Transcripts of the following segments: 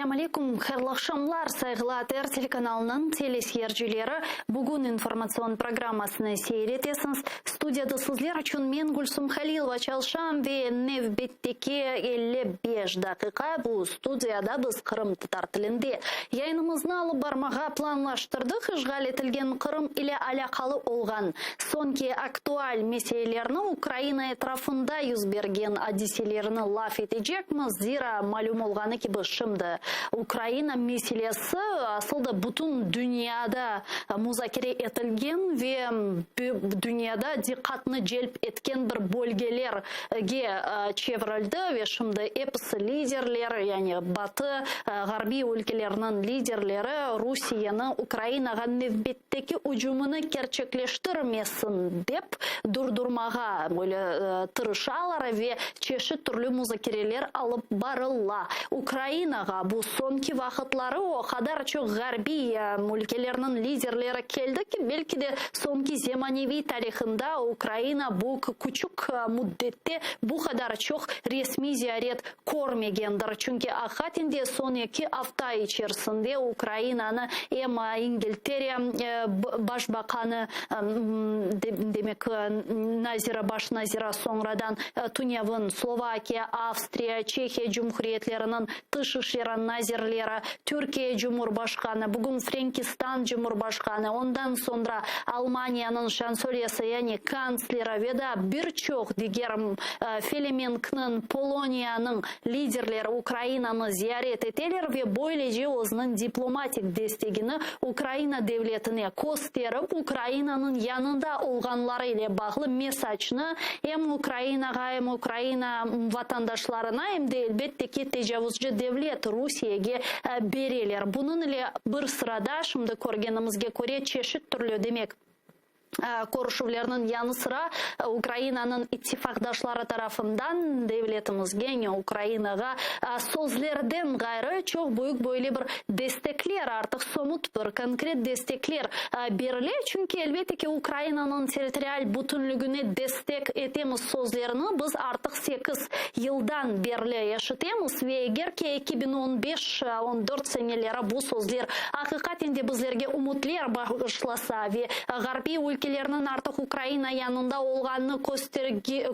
Selâm aleyküm, hayırlı aqşamlar, sayğılı ATR telekanalınıñ teleseyircileri. Bugün informatsion programmasını seyir etesiñiz. Studiyada sizler içün men, Gülsum Halilova, çalışam ve nevbetteki 55 daqiqa bu studiyada biz qırımtatar tilinde yayınımıznı alıp barmağa planlaştırdıq. İşğal etilgen Qırım ile alâqalı olğan soñki aktual meselelerni, Ukraina etrafında yüz bergen adiselerni laf etecekmiz, zira, malüm olğanı kibi, şimdi Ukraina meselesi asıl da bütün dünyada muzakere etilgen ve dünyada diqqatnı celp etken bir bölgelerge çevirildi ve şimdi episi liderler, yani Batı, ğarbiy ülkelerniñ liderleri Rusiyeni Ukrainağa nevbetteki ücümini kerçekleştirmesin dep durdurmağa böyle tırışalar ve çeşit türlü muzakereler alıp barıla. Ukrainağa bu soñki vaqıtları o qadar çoq ğarbiy ülkelerniñ liderleri keldi ki, belki de soñki zemaneviy tarihında Ukraina bu küçük müddette bu qadar çoq resmiy ziyaret körmegendir. Çünki aqiqaten de soñ eki afta içerisinde Ukrainanı em İngiltere baş baqanı, demek, naziri, baş naziri, soñradan tünevin Slovakiya, Avstriya, Çehiya Cumhuriyetleriniñ tış işleri nazirleri, Türkiye Cumhurbaşqanı, bugün Frenkistan Cumhurbaşqanı, ondan soñra Almaniyanıñ şansölyesi, yani kantsleri ve daa bir çoq diger Felemenkniñ, Poloniyanıñ liderleri Ukrainanı ziyaret eteler ve böylece özüniñ diplomatik destegini Ukraina devletine kösterip, Ukrainanıñ yanında olğanları ile bağlı mesacnı em Ukrainağa, em Ukraina vatandaşlarına, em de, elbette ki, tecavuzcı devlet Rusiyege bereler. Bunıñ ile bir sırada, şimdi körgenimizge köre, çeşit türlü, demek, Körüşüvlerniñ yanı sıra Ukrainanıñ ittifaqdaşları tarafından devletimizge, yani Ukrainağa sözlerden ğayrı çoq büyük böyle bir destekler, artıq somut bir, konkret destekler berile. Çünki, elbette ki, Ukrainanıñ territorial bütünligine destek etemiz sözlerini biz artıq sekiz yıldan berli eşitemiz ve eger ki 2015, 14 seneleri bu sözler aqiqaten de bizlerge ümütler bağışlasa ve ğarbiy ülkelerniñ artıq Ukraina yanında olğanını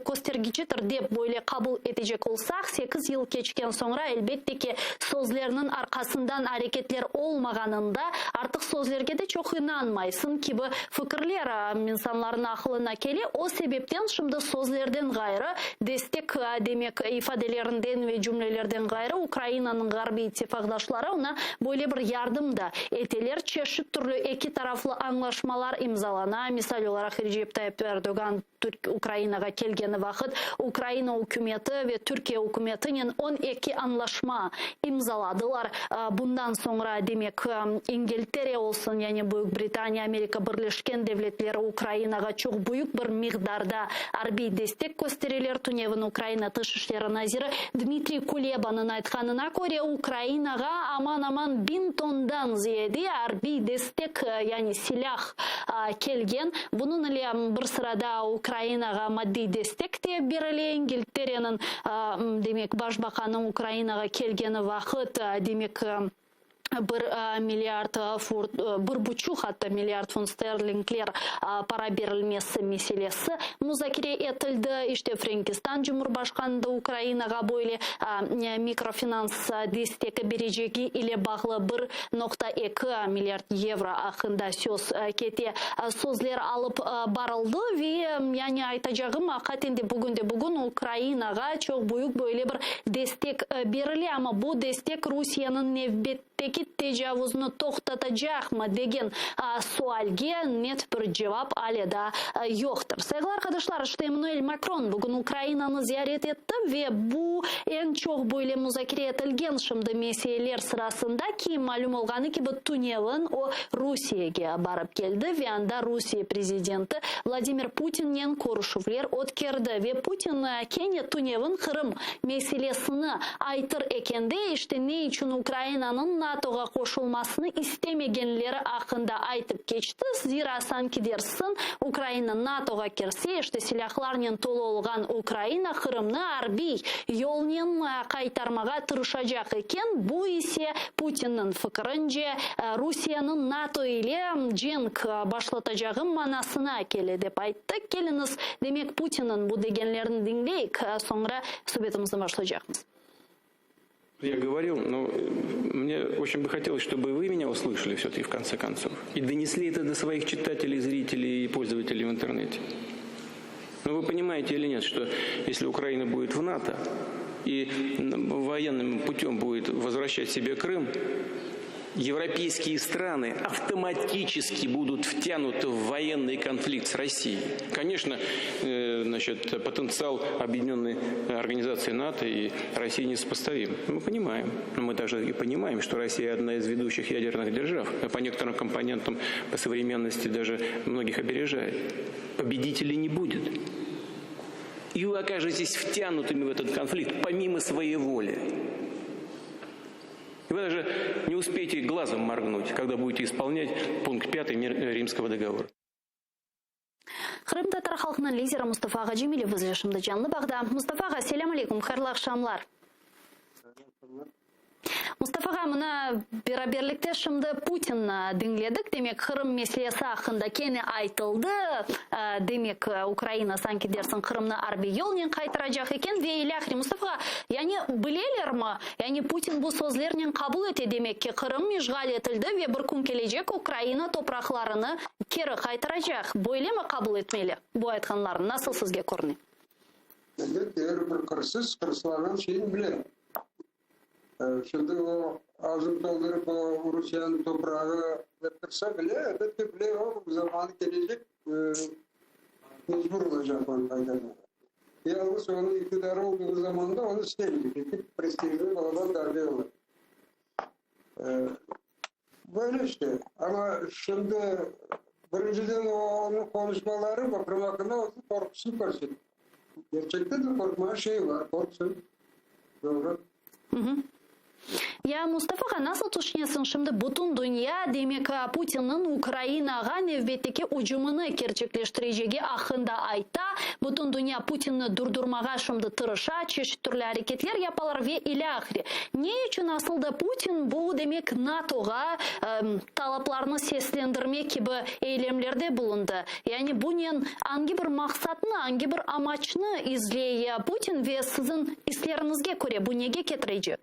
köstergicidir dep böyle qabul etecek olsaq, sekiz yıl keçken soñra, elbette ki, sözlerniñ arqasından areketler olmağanında artıq sözlerge de çoq inanmaysıñ kibi fikirler insanlarnıñ aqılına kele. O sebepten şimdi sözlerden ğayrı, destek demek ifadelerinden ve cümlelerden ğayrı Ukrainanıñ ğarbiy ittifaqdaşları oña böyle bir yardım da eteler, çeşit türlü eki taraflı añlaşmalar imzalana, misal olaraq Recep Tayyip Erdoğan Ukrainağa kelgeni vaqıt Ukraina ükümeti ve Türkiye ükümetinen 12 añlaşma imzaladılar. Bundan soñra, demek, İngiltere olsun, yani Büyük Britaniya, Amerika Birleşken Devletleri Ukrainağa çoq büyük bir miqdarda arbiy destek köstereler. Tünevin Ukraina Tış işleri naziri Dmitriy Kulebanıñ aytqanına köre, Ukrainağa aman-aman biñ tondan ziyade arbiy destek, yani silâh kelgen. Bunıñ ile bir sırada Ukrainağa maddiy destek de berile. İngiltereniñ, demek, baş baqanı Ukrainağa kelgeni vaqıt, demek, bir milliard furt, bir buçuq atta milliard funt sterlingler para berilmesi meselesi muzakere etildi. İşte, Frenkistan Cumhurbaşqanı da Ukrainağa böyle mikrofinans destegi berecegi ile bağlı bir noqta eki milliard yevro aqqında söz kete. Sözler alıp barıldı ve, yani aytacağım, aqiqaten de bugünde-bugün Ukrainağa çoq büyük böyle bir destek berile, amma bu destek Rusiyeniñ nevbetteki tecavuzını toqtatacaqmı degen sualge net bir cevap ale daa yoqtır. Sayğılı arqadaşlar, işte Emmanuel Makron bugün Ukrainanı ziyaret etti ve bu eñ çoq böyle muzakere etilgen şimdi meseleler sırasında ki, malüm olğanı kibi, tünevin o Rusiyege barıp keldi ve anda Rusiye prezidenti Vladimir Putinnen körüşüvler ötkerdi ve Putin kene tünevin Qırım meselesini aytır ekende, işte ne içün Ukrainanıñ NATO. NATOğa qoşulmasını istemegenleri aqqında aytıp keçti, zira sanki dersiñ, Ukraina NATOğa kirse, işte silâhlarnen tolu olğan Ukraina Qırımnı arbiy yolnen qaytarmağa tırışacaq eken, bu ise, Putinniñ fikirince, Rusiyeniñ NATO ile cenk başlatacağı manasına kele, dep ayttı. Keliñiz, demek, Putinniñ bu degenlerini diñleyik, soñra subetimizni başlaycaqmız. Я говорил, но мне очень бы хотелось, чтобы вы меня услышали все-таки в конце концов и донесли это до своих читателей, зрителей и пользователей в интернете. Но вы понимаете или нет, что если Украина будет в НАТО и военным путем будет возвращать себе Крым, европейские страны автоматически будут втянуты в военный конфликт с Россией. Конечно, э, значит, потенциал объединенной организации НАТО и России несопоставим. Мы понимаем. Но мы также и понимаем, что Россия одна из ведущих ядерных держав. А по некоторым компонентам по современности даже многих опережает. Победителей не будет. И вы окажетесь втянутыми в этот конфликт помимо своей воли. И вы даже не успеете глазом моргнуть, когда будете исполнять пункт 5 Римского договора. Qırımtatar halqınıñ lideri Mustafa ağa Cemilev bizle şimdi canlı bağda. Mustafa ağa, selâm aleyküm, hayırlı aqşamlar. Mustafa ağa, mına beraberlikte şimdi Putinni diñledik, demek, Qırım meselesi aqqında kene aytıldı, demek, Ukraina sanki dersiñ Qırımnı arbiy yolnen qaytaracaq eken ve ilâhre. Mustafa ağa, yani bilelermi, Yani Putin bu sözlernen qabul ete, demek ki, Qırım işğal etildi ve bir kün kelecek Ukraina topraqlarını keri qaytaracaq. Böylemi qabul etmeli bu aytqanlarnı? Nasıl sizge körüne? Elbette, er bir qırsız qırslanğan şeyni bile. Şimdi o ağzını toldurıp o Rusiyeniñ toprağı dep tursa bile, elbette bile, o zamanı kelecek, mecbur olacaq onı qaytarmağa. Yalnız onıñ iktidarı olduğu zamanda onı istemeycek, çünki prestijine balaban darbe olur. Böyle işte. Amma şimdi birinciden o, onıñ konuşmaları bu Qırım aqqında özüniñ qorqusını körsetti. Kerçekten de qorqmağa şey var, qorqsın. Doğru. Ya, Mustafa ağa, nasıl tüşünesiñ, şimdi bütün dünya, demek, Putinniñ Ukrainağa nevbetteki ücümini kerçekleştirecegi aqqında ayta, bütün dünya Putinni durdurmağa şimdi tırışa, çeşit türlü areketler yapalar ve ilâhre. Ne içün asıl da Putin bu, demek, NATOğa talaplarını seslendirme kibi eylemlerde bulundı? Yani bunen angi bir maqsatnı, angi bir amaçnı izley Putin ve siziñ isleriñizge köre bu nege ketirecek?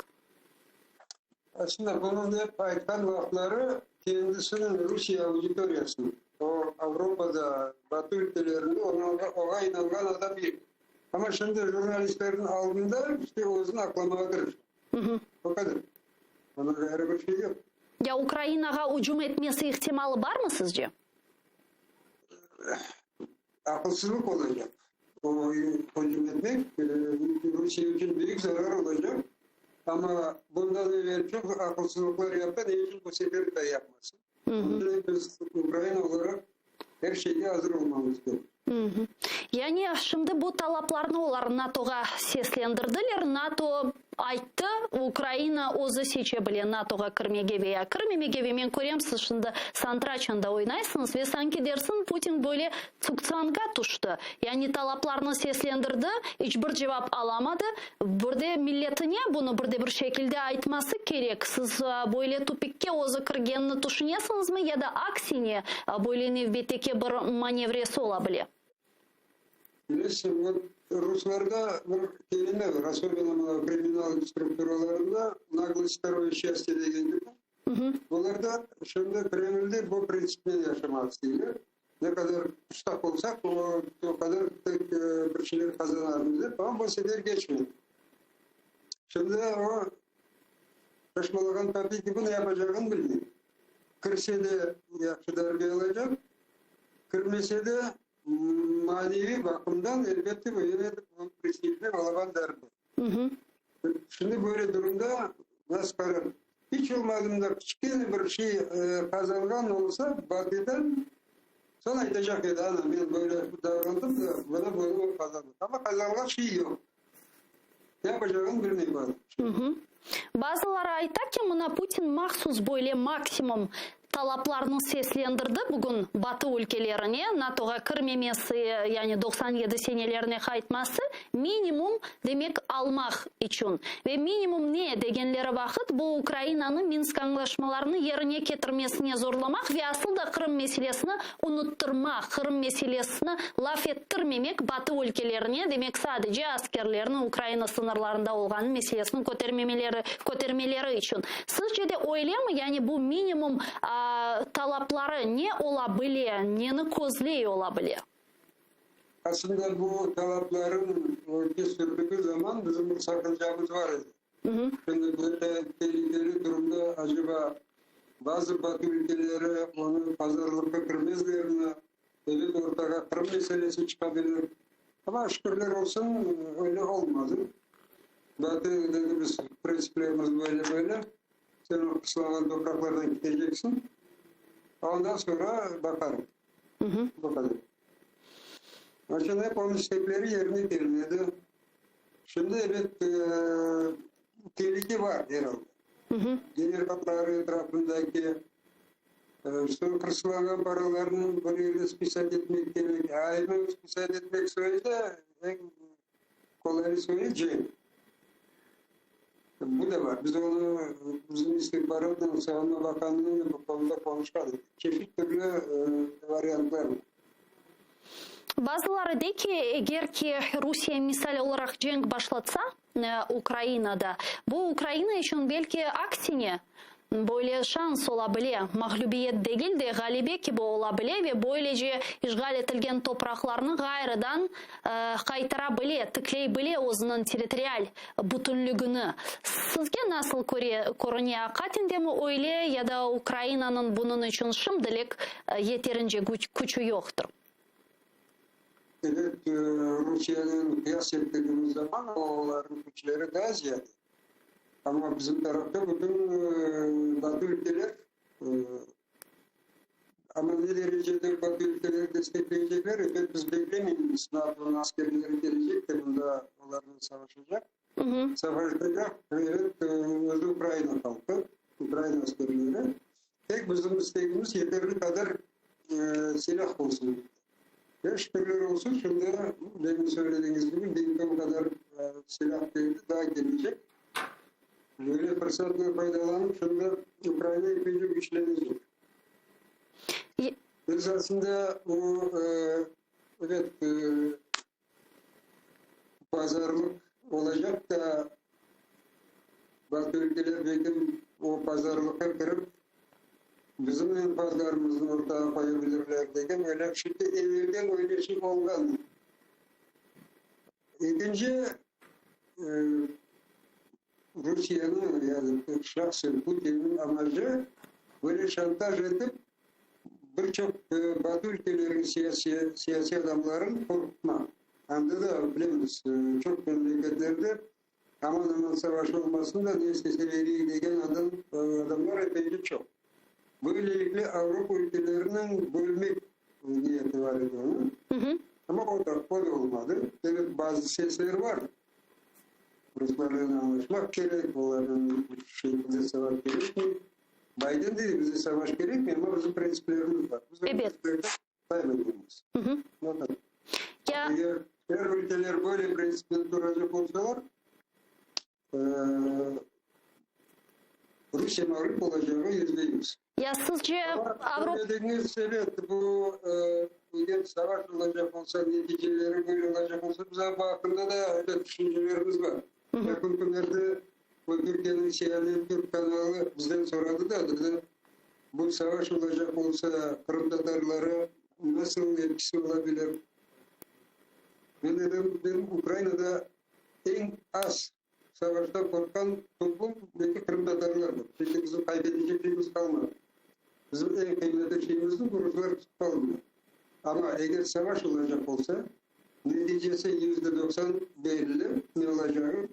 Aslında bunı dep aytqan vaqıtları kendisiniñ Rusiye auditoriyasınıñ, o Avropada, Batı ülkelerinde oña inanğan adam yoq. Amma şimdi jurnalistlerniñ aldında işte özüni aqlamağa tırışa. O qadar. Ondan ğayrı bir şey yoq. Ya Ukrainağa ücüm etmesi ihtimalı barmı sizce? Aqılsızlıq olacaq. O hücum etmek Rusiye içün büyük zarar olacaq. Amma bundan evel çoq aqılsızlıqlar yaptı, ne içün bu sefer de yapmasın? Bundan biz Ukraina olaraq er şeyge azır olmamız kerek. Yani şimdi bu talaplarnı olar NATOğa seslendirdiler, NATO ayttı, Ukraina özü seçe bile NATOğa kirmege ve ya kirmemege ve men körem siz şimdi santraçanda oynaysıñız ve sanki dersiñ Putin böyle tsuktsvangğa tüşti. Yani talaplarnı seslendirdi, iç bir cevap alamadı, bir de milletine bunı bir de bir şekilde aytması kerek. Siz böyle tupikke özü kirgenini tüşünesiñizmi ya da aksine böyle nevbetteki bir manevresi ola bile? Bilesiñ, vot ruslarda bir kelime bar, osobenno mına kriminal strukturalarında naglost vtoroye sçastye degen kibi. Olarda şimdi Kremlde bu printsipnen yaşamaq isteyler. Ne qadar pustaq olsaq, o qadar tek bir şeyler qazanarmız dep, amma bu sefer keçmedi. Şimdi o şaşmalağan papiy kibi ne yapacağını bilmey. Kirse de yahşı darbe alacaq, kirmese de maneviy baqımdan elbette bu yine de prestijine balaban darbe. Şimdi böyle durumda nasıl qarar? İç olmadığında kiçkene bir şey qazanğan olsa Batıdan, soñ aytacaq edi, ana men böyle davrandım da, buna böyle qazandım. Amma qazanğan şey yoq. Ne yapacağını bilmey bazı. Bazıları ayta ki, mına Putin mahsus böyle maksimum talaplarnı seslendirdi bugün Batı ülkelerine, NATOğa kirmemesi, yani 97 senelerine qaytması, minimum, demek, almaq içün. Ve minimum ne degenleri vaqıt, bu Ukrainanı Minsk añlaşmalarını yerine ketirmesine zorlamaq ve asıl da Qırım meselesini unuttırmaq, Qırım meselesini laf ettirmemek Batı ülkelerine, demek, sadece askerlerni Ukraina sıñırlarında olğanı meselesini kötermemeleri, kötermeleri içün. Sizce de öylemi? Yani bu minimum talapları ne ola bile, neni közley ola bile? Aslında bu talapların ortaya sürdüğü zaman bizim bir sakıncamız var idi. Şimdi böyle tehlikeli durumda acaba bazı Batı ülkeleri onu pazarlıqqa kirmezler mi? Evet, ortağa Qırım meselesi çıqabilir. Ama şükürler olsun, öyle olmadı. Batı dedi, biz prensiplerimiz böyle böyle. Sen o qıslağan topraqlardan keteceksin. Ondan sonra baqarıq. Bu qadar. Onıñ içün hep onıñ istekleri yerine kelmedi. Şimdi ebet telüke bar er alda. Generalları etrafındaki soñ hırsızlanğan paralarnı bir yerde spisat etmek kerek. IMF spisat etmek soyu da eñ qolaylı soyu cenk. Bu da bar. Biz onı bizim istihbaratnen, Savunma Bakanlığınen bu konuda qonuşqan edik. Çeşit türlü variantlar bar. Bazıları dey ki, eger ki Rusiye misal olaraq cenk başlatsa Ukrainada, bu Ukraina içün belki aksine böyle şans ola bile, mağlübiyet degil de, ğalebe kibi ola bile ve böylece işğal etilgen topraqlarnı ğayrıdan qaytara bile, tikley bile özüniñ territorial bütünlügini. Sizge nasıl körüne, aqaten demi öyle ya da Ukrainanıñ bunıñ içün şimdilik yeterince küçü yoqtır? Evet, Rusiyenen qıyas ettigimiz zaman olarnıñ küçleri daa ziyade. Amma bizim tarafta bütün Batı ülkeler, amma ne derecede Batı ülkeleri destekleycekler, ebet, biz beklemeymiz, NATOnıñ askerleri kelecek de bunda olarnen savaşacaq. Savaşacaq, evet, özü Ukraina halqı, Ukraina askerleri. Tek bizim istegimiz yeterli qadar silâh olsun. Ve şükürler olsun, şimdi demin söylediğiniz gibi 1000 ton qadar silâh keldi, daa kelecek. Böyle fırsattan faydalanıp, şimdi Ukraina epeyce güçlenecek. Biz aslında bu, evet, Pazarlıq olacaq da, Batı ülkeler belki o pazarlıqqa kirip, bizim menfaatlarımıznı ortağa qoya bilirler degen öyle, çünki evelden öyle şey olğan. Ekinci, Rusiyeniñ, yani şahsen Putinniñ amacı böyle şantaj etip, bir çoq Batı ülkeleriniñ siyasiy adamların qorqutmaq. Anda da, bilemiz, çoq memleketlerde aman-aman savaş olmasın da, ne istese bereyik degen adamlar epeyce çoq. Böylelikle Avropa ülkeleriniñ bölmek niyeti bar edi onıñ. Amma o da olmadı. Demek, bazı sesler bar. Ruslarnen añlaşmaq kerek, olarnen bir şekilde savaş kerekmey. Bayden dey, bize savaş kerekmey, amma bizim printsiplerimiz bar. Biz o printsiplerden kaybetmemiz. Eger diger ülkeler böyle printsipten turacaq olsalar, Rusiye mağlup olacağı %100. Ya sizce Avropa... Söylediğiniz, evet, bu eger savaş olacaq olsa, neticeleri böyle olacaq olsa, biz bu aqqında da öyle tüşüncelerimiz bar. Yaqın künlerde bu Türkiyeniñ CNN Türk kanalı bizden soradı da, dedi, bu savaş olacaq olsa, qırımtatarları nasıl etkisi ola bilir? Men dedim, ben Ukrainada eñ az Savaştan qorqqan toplum belki qırımtatarlardır. Çünki bizim qayd etecek şeyimiz qalmadı. Bizim eñ qıymetli şeyimizni bu ruslar tutıp aldılar. Amma eger savaş olacaq olsa, neticesi 90% belli ne olacağı,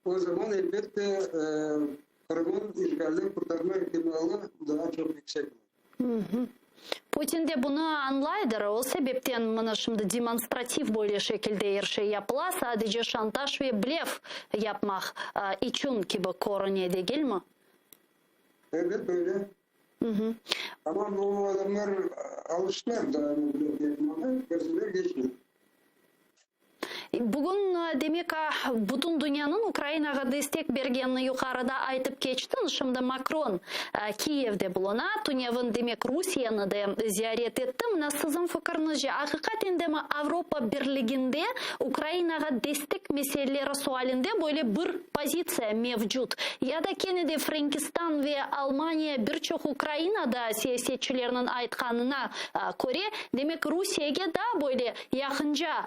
o zaman elbette Qırımın işğalden qurtarma ihtimalı daa çoq yüksek olur. Putin de bunı añlaydır, o sebepten mına şimdi demonstrativ böyle şekilde er şey yapıla, sadece şantaj ve blef yapmaq içün kibi körüne, degilmi? Ebet, öyle. Amma bu adamlar alıştılar daima blef yapmağa, bir sefer geçmedi. Bugün, demek, bütün dünyanıñ Ukrainağa destek bergenini yuqarıda aytıp keçtiñ. Şimdi Makron Kiyevde buluna, tünevin, demek, Rusiyeni de ziyaret etti. Mına siziñ fikiriñizce, aqiqaten demi Avropa Birliginde Ukrainağa destek meseleleri sualinde böyle bir pozitsiya mevcut? Ya da kene de Frenkistan ve Almaniya bir çoq Ukrainada siyasetçilerniñ aytqanına köre, demek, Rusiyege daa böyle yaqınca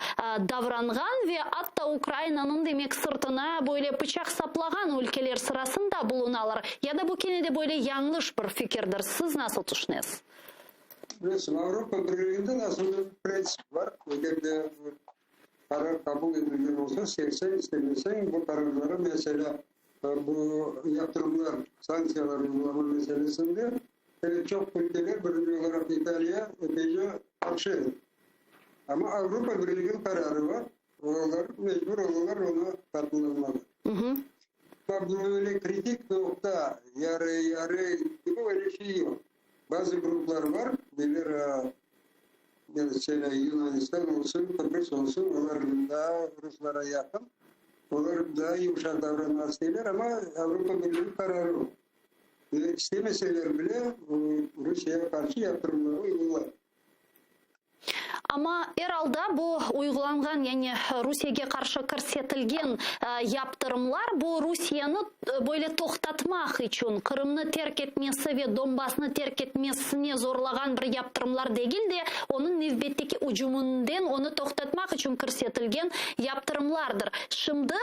davranğan ve atta Ukrainanıñ, demek, sırtına böyle pıçaq saplağan ülkeler sırasında bulunalar. Ya da bu kene de böyle yañlış bir fikirdir? Siz nasıl tüşünesiz? Bilesiñ, Avropa Birliginde nasıl bir prensip bar, eger de qarar qabul etilgen olsa, sevseñ, istemeseñ, bu qararlara, meselâ, bu yaptırımlar, sanktsiyalar uygulama meselesinde, Evet, çoq ülkeler, birinci olaraq İtaliya, epeyce qarşı edi. Amma Avropa Birliginiñ qararı bar, olar mecbur olalar oña qatılmağa. Böyle kritik noqta, yarı-yarı kibi öyle şey yoq. Bazı gruplar bar, neler, meselâ, Yunanistan olsun, Qıbrız olsun, olar daa ruslara yaqın, olar daa yumşaq davranmaq isteyler, amma Avropa Birliginiñ qararı o. Ve istemeseler bile, Rusiyege qarşı yaptırımlarnı uyğular. Amma er alda bu uyğulanğan, yani Rusiyege qarşı kirsetilgen yaptırımlar bu Rusiyeni böyle toqtatmaq içün, Qırımnı terk etmesi ve Donbasnı terk etmesine zorlağan bir yaptırımlar degil de, onıñ nevbetteki ücüminden onı toqtatmaq içün kirsetilgen yaptırımlardır. Şimdi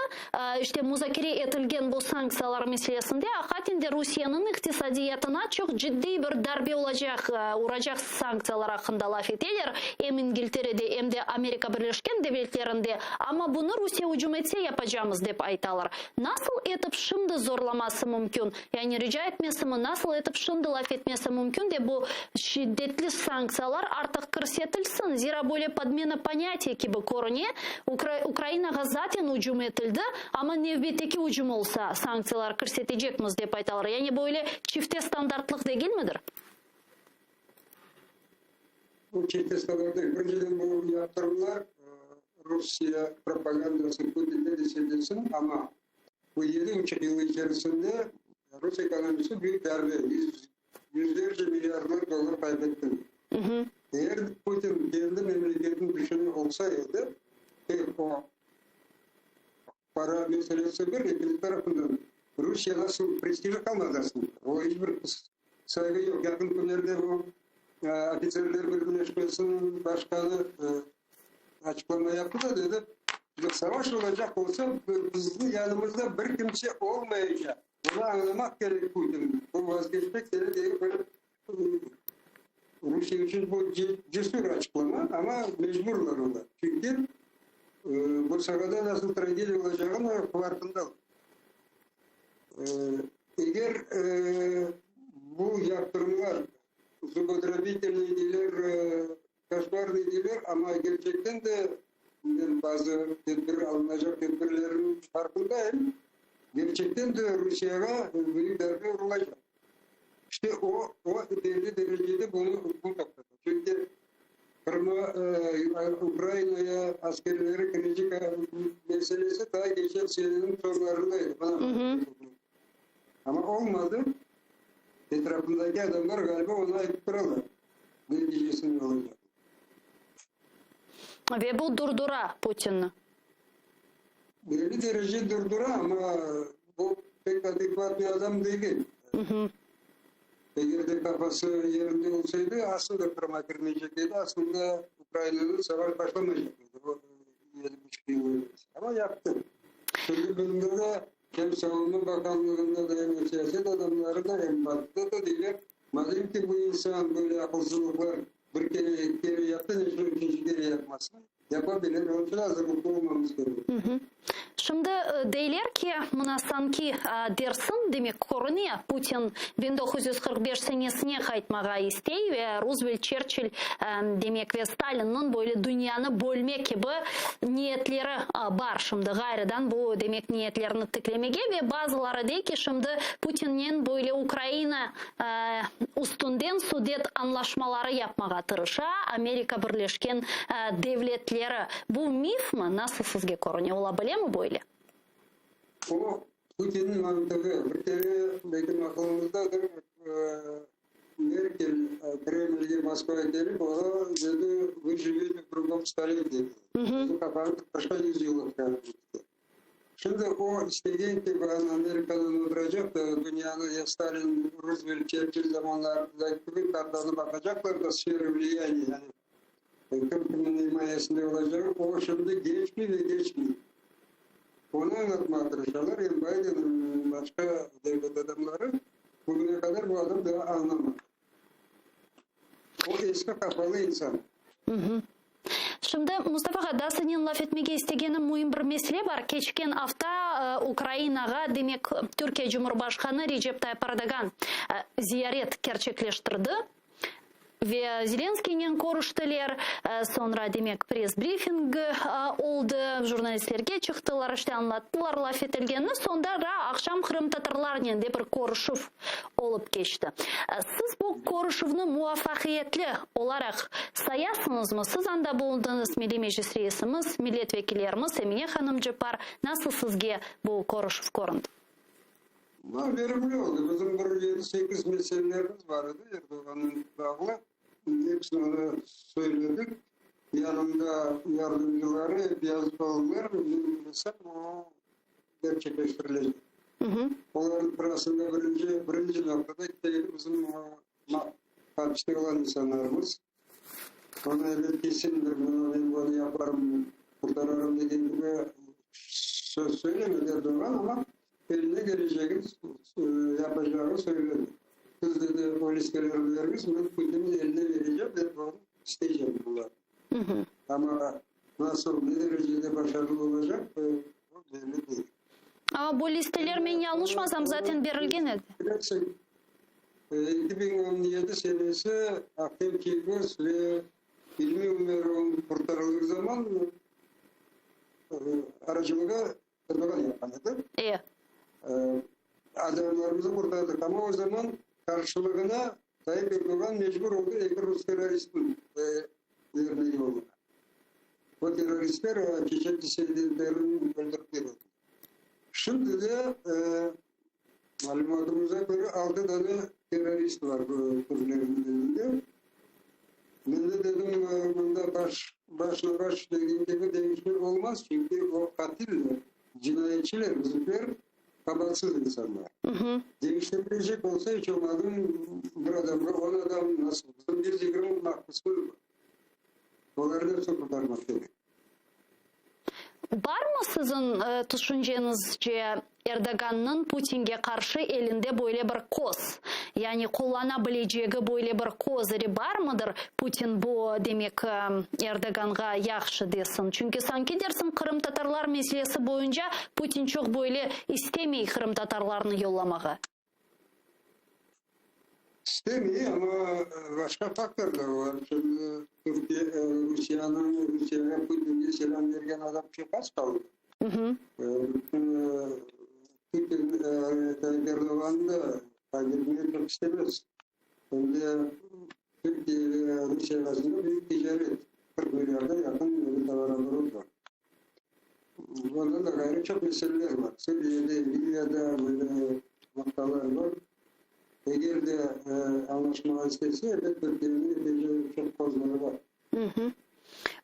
İşte, muzakere etilgen bu sanktsiyalar meselesinde aqaten de Rusiyeniñ iqtisadiyatına çoq ciddiy bir darbe olacaq, uracaq sanktsiyalar aqqında laf eteler, em İngilterede, em de Amerika Birleşken Devletlerinde, amma bunı Rusiye ücüm etse yapacamız, dep aytalar. Nasıl etip şimdi zorlaması mümkün, yani rica etmesimi, nasıl etip şimdi laf etmesi mümkün de bu şiddetli sanktsiyalar artıq kirsetilsin, zira böyle podmena ponâtiya kibi körüne, Ukrainağa zaten ücüm etildi, amma nevbetteki ücüm olsa, sanktsiyalar kirsetecekmiz, dep aytalar. Yani böyle çifte standartlıq degilmidir? Bu çifte standart degil. Birinciden, bu yaptırımlar Rusiye propagandası, Putin ne dese desin, amma bu yedi buçuq yıl içerisinde rus ekonomisi büyük darbe, yüzlerce milliardlar dollar qaybetti. Eger Putin kendi memleketini düşünen olsa edi, tek o para meselesi bir, ekinci tarafından Rusiye nasıl prestiji qalmadı aslında. O iç bir sayğı yoq. Yaqın künlerde bu ofitserler birleşmesiniñ başqanı açıqlama yaptı da, dedi, savaş olacaq olsa, bizni yanımızda bir kimse olmaycaq. Bunı añlamaq kerek Putin. Bu vazgeçmek kerek degil, bir Rusiye içün bu cesur açıqlama, amma mecburlar olar. Çünki bu sahada nasıl tragediya olacağını farqındalar. Eger bu yaptırımlar zubodrobitelnıy deyler, koşmarnıy deyler, amma kerçekten de men bazı tedbir, alınacaq tedbirlerniñ farqındayım, kerçekten de Rusiyağa büyük darbe urulacaq. İşte o, o belli derecede bunı bu toqtata. Çünki Qırıma, Ukrainaya askerleri kirecek meselesi daa keçen seneniñ soñlarında edi. Amma olmadı. Etrafındaki adamlar ğaliba oña aytıp turalar, neticesi ne olacaq. Ve bu durdura Putinni. Belli derece durdura, amma bu pek adekvatnıy adam degil. Eger de qafası yerinde olsaydı, asıl da Qırımğa kirmeycek edi, asıl da Ukrainada savaş başlamaycaq edi, o 7,5 yıl evelsi. Amma yaptı. Şimdi bunda da hem Savunma Bakanlığında da, hem siyaset adamları da, hem Batıda da deyler, madem ki bu insan böyle aqılsızlıqlar bir kere, eki kere yaptı, ne içün üçünci kere yapmasın? Yapabilir, onıñ içün azırlıqlı olmamız kerek. Şimdi deyler ki, mına sanki dersiñ, demek körüne, Putin 1945 senesine qaytmağa istey ve Ruzvelt, Çerçill, demek ve Stalinniñ böyle dünyanı bölme kibi niyetleri bar şimdi ğayrıdan bu demek niyetlerini tiklemege ve bazıları dey ki, şimdi Putinnen böyle Ukraina üstünden sudet añlaşmaları yapmağa tırışa Amerika Birleşken Devletleri. Bu mifmi? Nasıl sizge körüne? Ola bilemi böyle? O, Putinniñ mantığı. Bir kere, belki aqılıñızdadır, Merkel Kremlge, Moskvağa kelip, oğa dedi, Vı jivete v drugom stoletiyi, dedi. Bizim qafañız başqa yüzyıllıqta, dedi. Şimdi o istegen kibi Amerikadan oturacaq da, dünyanı ya Stalin, Ruzvelt, Çerçill zamanlarındaki kibi kartanı baqacaqlar da, sfera vliyaniya, yani kim kimniñ imayesinde olacağı, o şimdi geçmey ve geçmey. Onı añlatmağa tırışalar, em Bayden, em başqa devlet adamları, bugüne qadar bu adam daa añlamadı. O eski qafalı insan. Şimdi, Mustafa ağa, daa senen laf etmege istegenim müim bir mesele bar. Keçken afta Ukrainağa, demek, Türkiye Cumhurbaşqanı Recep Tayyip Erdoğan ziyaret kerçekleştirdi ve Zelenskiynen körüştiler. Soñra, demek, press-brifingi oldı, jurnalistlerge çıqtılar, işte, añlattılar laf etilgenini. Soñra aqşam qırımtatarlarnen de bir körüşüv olıp keçti. Siz bu körüşüvni muvafaqiyetli olaraq sayasıñızmı? Siz anda bulundıñız, Milliy Meclis reisimiz, millet vekillerimiz Emine hanım Ceppar, nasıl sizge bu körüşüv köründi? Verimli oldı. Bizim bir yedi-sekiz meselelerimiz bar edi Erdoğannen bağlı. Hepsini ona söyledik. Yanında yardımcıları hep yazıp aldılar. Men bilsem, o gerçekleştirilecek. Olarnıñ sırasında birinci, birinci noqtada keldi bizim hapiste olğan insanlarımız. Onı elbet kesindir, bunı men bunı yaparım, qurtararım degen kibi söz söylemedi Erdoğan, amma eline kelecegini yapacağını söyledi. Siz, dedi, o listelerni beriñiz, men Putinniñ eline berecem ve onı isteycem bularnı. Amma nasıl, ne derecede başarılı olacaq, o belli değil. Amma bu listeler, men yañlışmasam, zaten berilgen edi. Bilesiñ, 2017 senesi Ahtem Çiygoz ve İlmi Ümerovnıñ qurtarıldığı zaman aracılığı Erdoğan yapqan edi. E. Adamlarımızı qurtardıq. Amma o zaman qarşılığına Tayyip Erdoğan mecbur oldı eki rus terroristni bermege yoluna. O terroristler çeçen dissidentlerini öldürip berdi. Şimdi de malümatımıza köre altı dane terrorist var bu türklerniñ elinde. Men de dedim, mında baş, başla baş degen kibi deñişme olmaz, çünki o qatiller, cinayetçiler, bizimkiler qabatsız insanlar. Deñiştirilecek olsa, iç olmadım bir adamğa on adam nasıl, bizim 120 mahpusımız bar. Olarnı episini qurtarmaq kerek. Barmı siziñ tüşünceñizce Erdoğannıñ Putinge qarşı elinde böyle bir koz, yani qullana bilecegi böyle bir kozıri barmıdır, Putin bu, demek, Erdoğanğa yahşı desin? Çünki sanki dersiñ qırımtatarlar meselesi boyunca Putin çoq böyle istemey qırımtatarlarnı yollamağa. İstemey, amma başqa faktorlar bar. Şimdi Türkiye, Rusiyanıñ, Rusiyağa Putinge selâm bergen adam çoq az qaldı. Putin Tayyip Erdoğannı da kaybetmege çoq istemez. Em de Türkiye ve Rusiya arasında büyük ticaret, 40 milyarda yaqın tovar-oborot bar. Ondan da ğayrı çoq meseleler bar. Suriyede, Liviyada böyle noqtalar bar. Eger de añlaşmağa istese, elbet, Türkiyeniñ epeyce çoq kozları bar.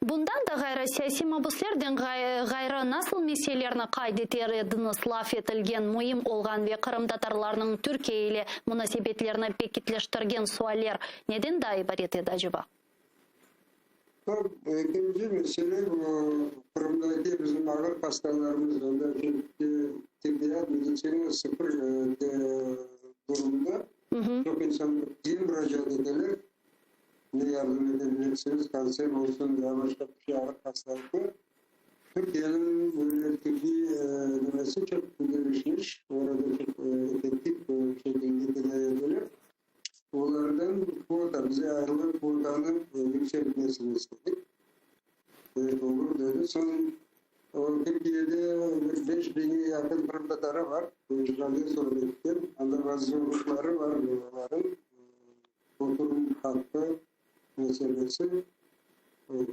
Bundan da ğayrı, siyasiy mabüslerden ğayrı nasıl meselelerni qayd eter ediñiz, laf etilgen, müim olğan ve qırımtatarlarnıñ Türkiye ile munasebetlerini pekitleştirgen sualler neden daa ibaret edi, aceba? Ekinci mesele bu Qırımdaki bizim ağır hastalarımız, onda çünki tibbiyat, meditsina sıfır durumda. Çoq insan diye muracaat eteler. Ne yardım etebilesiñiz, kanser olsun ya başqa bir şey ağır hastalıqlar. Türkiyeniñ böyle tibbiy nimesi çoq gelişmiş, orada çoq effektiv şekilde tedavi eteler. Olardan kvota, bize ayrılan kvotanı yükseltmesini istedik. Evet, olur dedi. Soñ o Türkiyede bir 5000-ge yaqın qırımtatarı bar, bu işğalden soñ ketken. Anda bazı zorluqları bar olarnıñ, oturum haqqı meselesi.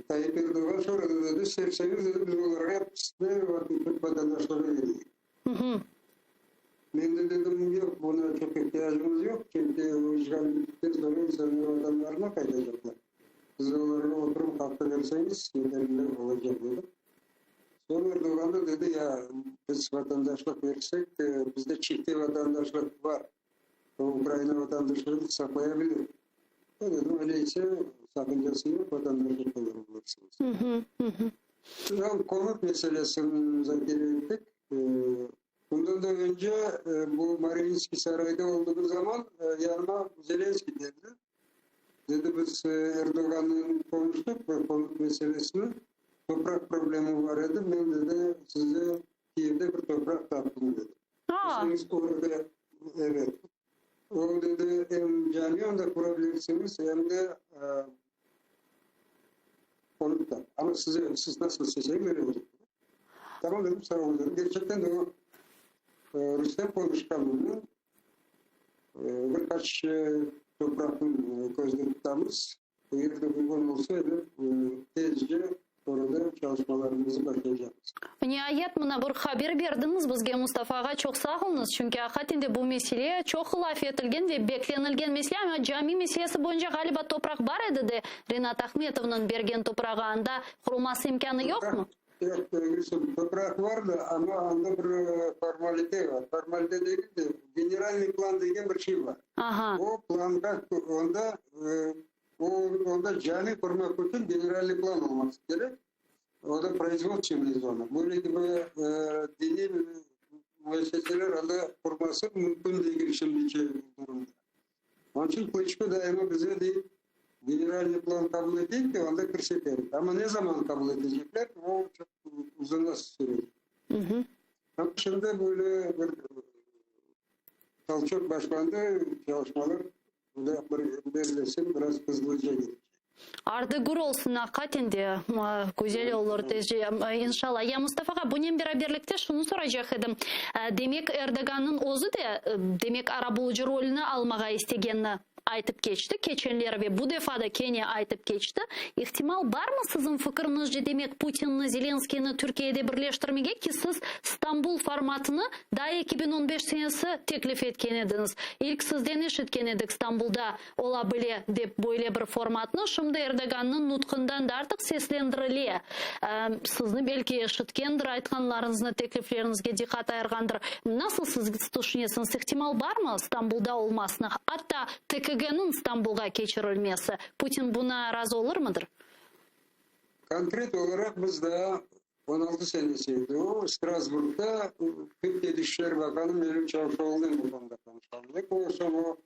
Tayyip Erdoğan şöyle dedi, sevseñiz dedi, biz olarğa episine Türk vatandaşlığı bereyik. Men de dedim, yoq, buna çoq ihtiyacımız yoq, çünki o işğal bittikten soñra insanlar vatanlarına qaytacaqlar. Siz olarğa oturum haqqı berseñiz, yeterli olacaq, dedim. Soñ Erdoğan da dedi, ya biz vatandaşlıq bersek, bizde çifte vatandaşlıq bar, o Ukraina vatandaşlığını saqlaya bilir. E, dedim, öyle ise sakıncası yoq, vatandaşlıq da berebilirsiniz. Konut meselesini muzakere ettik. Bundan da önce bu Mariinskiy sarayda olduğu zaman yanıma Zelenskiy geldi. Dedi, biz Erdoğan'la konuştuk bu konut meselesini. Topraq problemi var edi. Men dedi, size Kiyev'de bir topraq taptım dedi. Orada, evet. O dedi, hem cami onda kurabilirsiniz, hem de konut da. Ama size, siz nasıl isteseniz öyle olacak. Tamam dedim, sağ olun dedim. Gerçekten de o Rüstem konuşkan bunu. Birkaç topraqnı közde tutamız. Eger de uyğun olsa edi, tezce orada çalışmalarımızı başlaycaqmız. Niayet, mına bir haber berdiñiz bizge, Mustafa ağa, çoq sağ oluñız, çünki aqiqaten de bu mesele çoq laf etilgen ve beklenilgen mesele, amma cami meselesi boyunca, ğaliba, topraq bar edi de, Rinat Ahmetovnıñ bergen toprağı, anda qurulması imkânı yoqmı? Yoq, Gülsüm, topraq bar da, amma anda bir formalite bar. Formalite degil de, generalnıy plan degen bir şey bar. O planğa, onda, o, onda cami qurmaq içün generalnıy plan olması kerek. O da производственный zona. Böyle kibi diniy müesseseler anda qurması mümkün degil şimdiki durumda. Onıñ içün Klıçko daima bize dey, generalnıy plan qabul eteyik de, onda kirseterik. Amma ne zaman qabul etecekler, o çoq uzunğa sürecek. Amma şimdi böyle bir tolçok başlandı, çalışmalar bir bellesem biraz hızlıca gidecek. Ardı gür olsun, aqiqaten de güzel olur tezce, inşallah. Ya Mustafa ağa, bunen beraberlikte şunı soracaq edim, demek Erdogannıñ özü de, demek arabulucı rolüni almağa istegenini aytıp keçti keçenleri ve bu defa da kene aytıp keçti. İhtimal barmı siziñ fikiriñizce, demek Putinni, Zelenskıynı Türkiyede birleştirmege ki, siz Stambul formatını daa 2015 senesi teklif etken ediñiz. İlk sizden eşitken edik Stambulda Ola bile, dep böyle bir formatnı şimdi Erdogannıñ nutqından da artıq seslendirile. Sizni belki eşitkendir, aytqanlarıñıznı, teklifleriñizge diqqat ayırğandır. Nasıl siz tüşünesiñiz, ihtimal barmı Stambulda olmasına, atta TKG-niñ Stambulğa keçirilmesi? Putin buna razı olurmıdır? Konkret olaraq biz daa 16 senesi edi o, Strasburgda Türkiye Dışişler Bakanı Mevlüt Çavuşoğlunen bu konuda konuşqan edik. O soñ o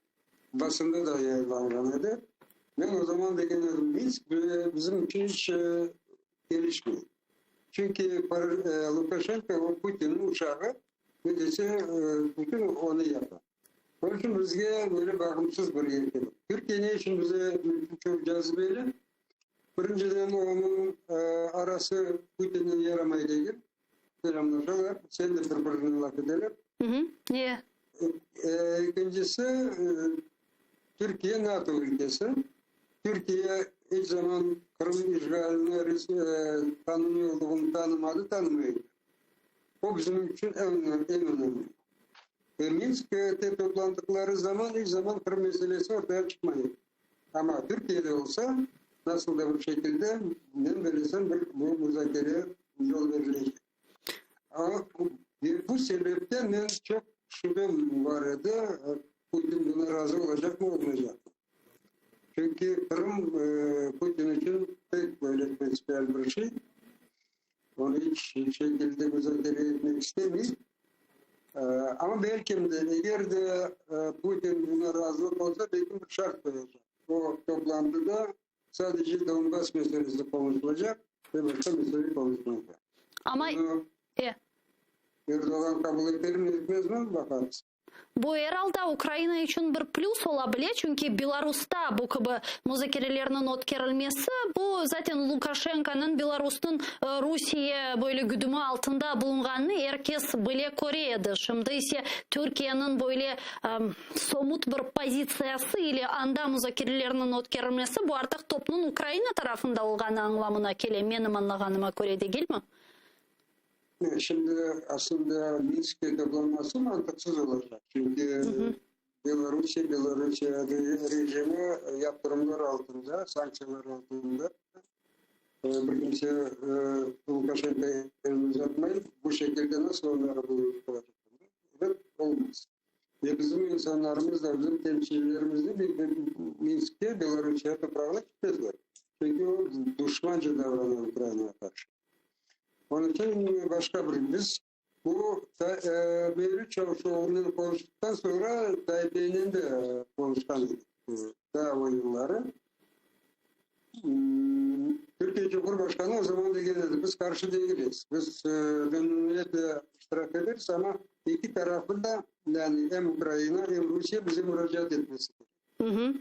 basında da yayınlanğan edi. Men o zaman degen edim, Minsk bizim içün iç kelişmey. Çünki Lukaşenko o Putinniñ uşağı, ne dese, bütün onı yapa. Onıñ içün bizge böyle bağımsız bir yer kerek. Türkiye ne içün bize çoq cazibeli? Birinciden, onıñ arası Putinnen yaramay degil. Selâmlaşalar, sen de bir-birinen laf eteler. Ne? Ekincisi, Türkiye NATO ülkesi. Türkiye iç zaman Qırım işğalini qanuniy olduğını tanımadı, tanımay da. O bizim içün eñ önemli. Ve Minskte toplandıqları zaman iç zaman Qırım meselesi ortaya çıqmay edi. Amma Türkiyede olsa, nasıl da bir şekilde, men bellesem, bir bu muzakere yol verilecek. Amma bu sebepten men çoq şübem bar edi, Putin buna razı olacaqmı, olmaycaqmı. Çünki Qırım Putin içün pek böyle printsipial bir şey. Onı iç şekilde muzakere etmek istemey. Amma belkim de, eger de Putin buna razılıq olsa, belkim bir şart qoyacaq. O toplantıda. Sadece Donbass meselesi konuşulacaq ve başqa mesele konuşmaycaq. Amma Bunu e. Erdoğan qabul eter mi, etmez mi, baqarız. Bu er alda Ukraina içün bir plüs ola bile, çünki Belarusta bu kibi muzakerelerniñ ötkerilmesi, bu zaten Lukaşenkonıñ Belarusnıñ Rusiye böyle güdümi altında bulunğanını er kes bile, köre edi. Şimdi ise Türkiyeniñ böyle somut bir pozitsiyası ile anda muzakerelerniñ ötkerilmesi, bu artıq topnıñ Ukraina tarafında olğanı añlamına kele, menim añlağanıma köre, degilmi? Şimdi aslında Minskte toplanması mantıqsız olacaq, çünki Belorusiye, Belorusiye rejimi yaptırımlar altında, sanktsiyalar altında. Bir kimse Lukaşenko elini uzatmay. Bu şekilde nasıl onları bulacaq? Evet, olmaz. Ve bizim insanlarımız da, bizim temsilcilerimiz de Minskte, Belorusiye toprağına gitmezler. Çünki o duşmanca davrana Ukrainağa qarşı. Onıñ içün başqa bir biz bu Mevlüt Çavuşoğlunen qonuştıqtan soñra Tayyip beynen de qonuşqan edik daa o yılları. Türkiye Cumhurbaşqanı o zaman degen edi, biz qarşı degiliz, biz memnuniyetle iştirak ederiz, amma eki tarafı da, yani em Ukraina, em Rusiye bize muracaat etmesi kerek.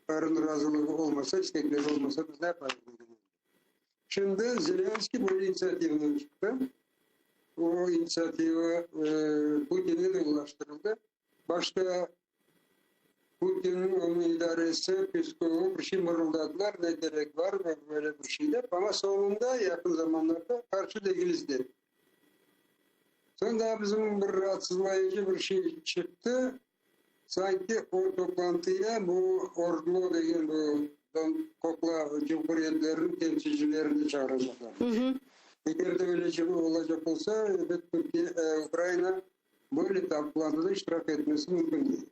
Olarnıñ razılığı olmasa, istekleri olmasa, biz ne yaparız degen edi. Şimdi Zelenskiy böyle inisiativnen çıqtı. O inisiativa Putinge de ulaştırıldı. Başta Putinniñ onıñ idaresi, Peskovı bir şey mırıldadılar, ne kerek var böyle bir şey dep, amma soñunda yaqın zamanlarda qarşı degiliz dedi. Soñ daa bizim bir raatsızlayıcı bir şey çıqtı, sanki o toplantıya bu ORDLO degen bu qoqla cumhuriyetleriniñ temsilcilerini çağıracaqlar. Eger de öyle şey olacaq olsa, ebet, Türkiye, Ukraina böyle toplantıda iştirak etmesi mümkün değil.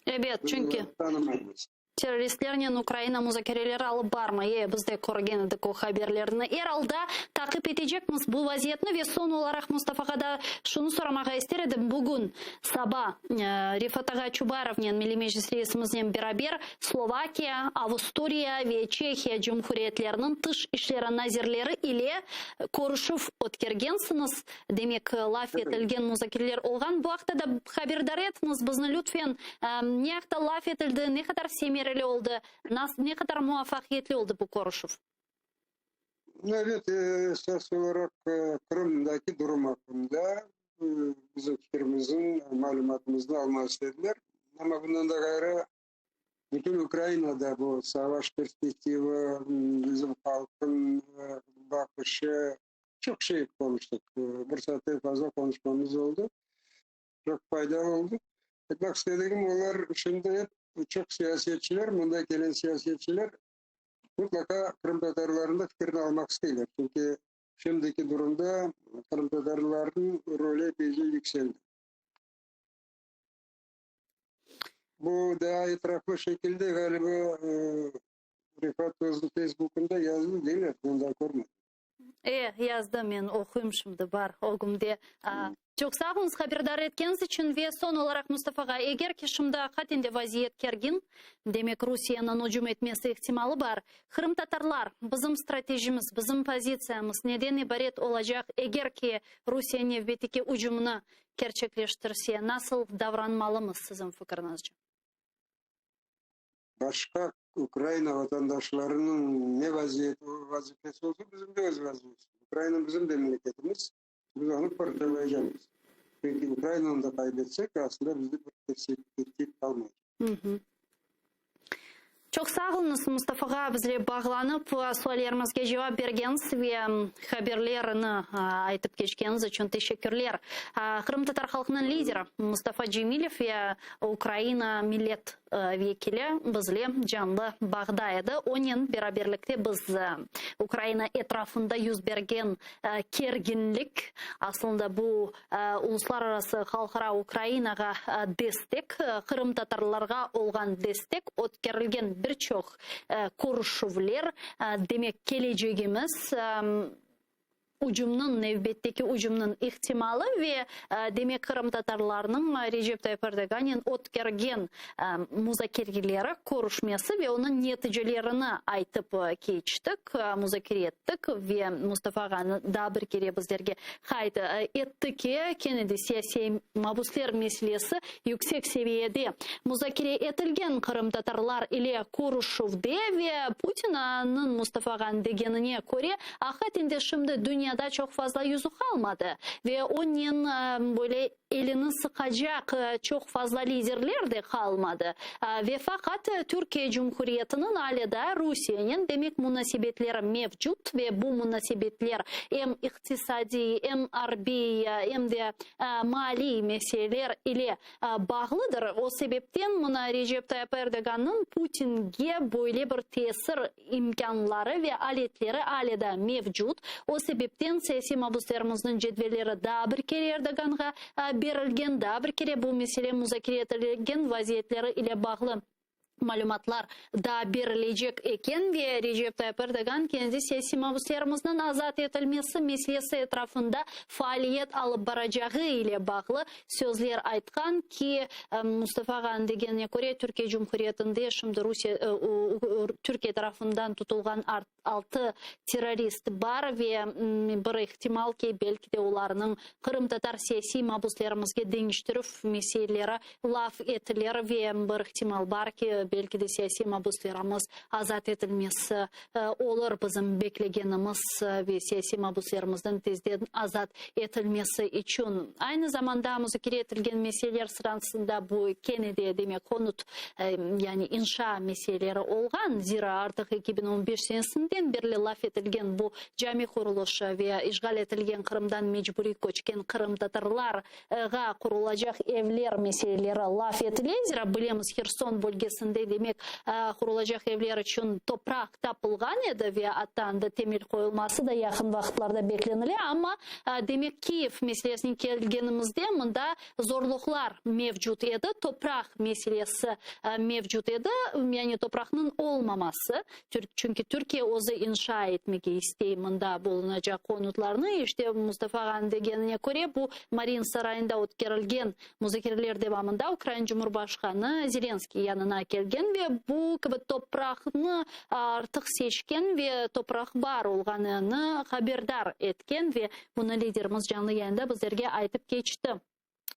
Ebet, çünki Tanımaymız. Terroristlernen Ukraina muzakereleri alıp barmay. E, biz de körgen edik o haberlerni. Er alda taqip etecekmiz bu vaziyetni. Ve soñ olaraq Mustafağa da şunı soramağa ister edim, bugün saba Refat ağa Çubarovnen, Milliy Meclis reisimiznen beraber Slovakiya, Avusturiya ve Çehiya Cumhuriyetleriniñ tış işleri nazirleri ile körüşüv ötkergensiñiz. Demek, laf etilgen muzakereler olğan. Bu aqta da haberdar etiñiz bizni, lütfen. Ne aqta laf etildi, ne qadar semereli oldı, ne qadar muvafaqiyetli oldı bu körüşüv? Evet, esas olaraq Qırımdaki durum aqqında bizim fikirimizni, malümatımıznı almaq istediler. Amma bundan da ğayrı, bütün Ukrainada bu savaş perspektivi, bizim halqnıñ baqışı, Çoq şey qonuştıq. Bir saatten fazla qonuşmamız oldı. Çoq faydalı oldı. Aytmaq istedigim, olar şimdi ep çoq siyasetçiler, mında kelen siyasetçiler mutlaqa qırımtatarlarnıñ da fikirini almaq isteyler. Çünki şimdiki durumda qırımtatarlarnıñ rolü epeyce yükseldi. Bu daa etraflı şekilde, ğaliba, Refat özüniñ Feysbukında yazdı, deyler, men daa körmedim. E, yazdı, men oquyım şimdi, bar ögümde. Çoq sağ oluñız haberdar etkeniñiz içün. Ve soñ olaraq Mustafa ağa, eger ki şimdi aqiqaten de vaziyet kergin, demek Rusiyeniñ ücüm etmesi ihtimalı bar, qırımtatarlar, bizim stratejimiz, bizim pozitsiyamız neden ibaret olacaq, eger ki Rusiye nevbetteki ücümini kerçekleştirse, nasıl davranmalımız siziñ fikiriñizce? Başqa Ukraina vatandaşlarınıñ ne vaziyeti, vazifesi olsa, bizim de öz vazifemiz. Ukraina bizim de memleketimiz, biz onı qorçalaycamız. Çünki Ukrainanı da qaybetsek, aslında bizde bir perspektiv qalmaycaq. Çoq sağ oluñız, Mustafa ağa, bizle bağlanıp, suallerimizge cevap bergeniñiz ve haberlerini aytıp keçkeniñiz içün teşekkürler. Qırımtatar halqınıñ lideri Mustafa Cemilev ve Ukraina millet vekili bizle canlı bağda edi. Onen beraberlikte biz Ukraina etrafında yüz bergen kerginlik, aslında bu uluslararası, halqara Ukrainağa destek, qırımtatarlarğa olğan destek, ötkerilgen bir çoq körüşüvler, demek kelecegimiz. Ücümniñ, nevbetteki ücümniñ ihtimalı ve, demek, qırımtatarlarnıñ Recep Tayyip Erdoğannen ötkergen muzakereleri, körüşmesi ve onıñ neticelerini aytıp keçtik, muzakere ettik ve Mustafa ağanı daa bir kere bizlerge qayd etti ki, kene de siyasiy mabüsler meselesi yüksek seviyede muzakere etilgen qırımtatarlar ile körüşüvde ve Putinniñ Mustafa ağanıñ degenine köre, Aqiqaten de şimdi dünyada çoq fazla yüzü qalmadı ve onen böyle elini sıqacaq çoq fazla liderler de qalmadı. Ve faqat Türkiye Cumhuriyetiniñ ale daa Rusiyenen demek munasebetleri mevcut ve bu munasebetler em iqtisadiy, em arbiy, em de maliy meseleler ile bağlıdır. O sebepten mına Recep Tayyip Erdoğannıñ Putinge böyle bir tesir imkânları ve aletleri ale daa mevcut. O sebepten siyasiy mabüslerimizniñ cedvelleri daa bir kere Erdoğanğa berilgen, daa bir kere bu mesele muzakere etilgen vaziyetleri ile bağlı malümatlar daa berilecek eken ve Recep Tayyip Erdoğan kendi siyasiy mabüslerimizniñ azat etilmesi meselesi etrafında faaliyet alıp baracağı ile bağlı sözler aytqan ki, Mustafa ağanıñ degenine köre, Türkiye Cumhuriyetinde şimdi Rusiye, Türkiye tarafından tutulğan altı terrorist bar ve bir ihtimal ki, belki de olarnıñ qırımtatar siyasiy mabuslerimizge deñiştirüv meseleleri laf etilir ve bir ihtimal bar ki, belki de siyasiy mabuslerimiz azat etilmesi olur, bizim beklegenimiz ve siyasiy mabuslerimizniñ tezden azat etilmesi içün. Aynı zamanda muzakere etilgen meseleler sırasında bu kene de, demek, konut, yani inşa meseleleri olğan, zira artıq 2015 senesinden berli laf etilgen bu cami qurulışı ve işğal etilgen Qırımdan mecburiy köçken qırımtatarlarğa qurulacaq evler meseleleri laf etile, zira bilemiz, Herson bölgesinde, demek, qurulacaq evler içün topraq tapılğan edi ve atta anda temel qoyulması da yaqın vaqıtlarda beklenile, amma, demek, Kiyev meselesine kelgenimizde, mında zorluqlar mevcut edi, topraq meselesi mevcut edi, yani topraqnıñ olmaması, çünki Türkiye özü inşa etmege istey mında bulunacaq konutlarnı, işte, Mustafa ağanıñ degenine köre, bu Mariin sarayında ötkerilgen Muzakereler devamında Ukraina Cumhurbaşqanı Zelenskıy yanına kelgen ve bu kibi topraqnı artıq seçken ve topraq bar olğanını haberdar etken ve bunı liderimiz canlı yayında bizlerge aytıp keçti.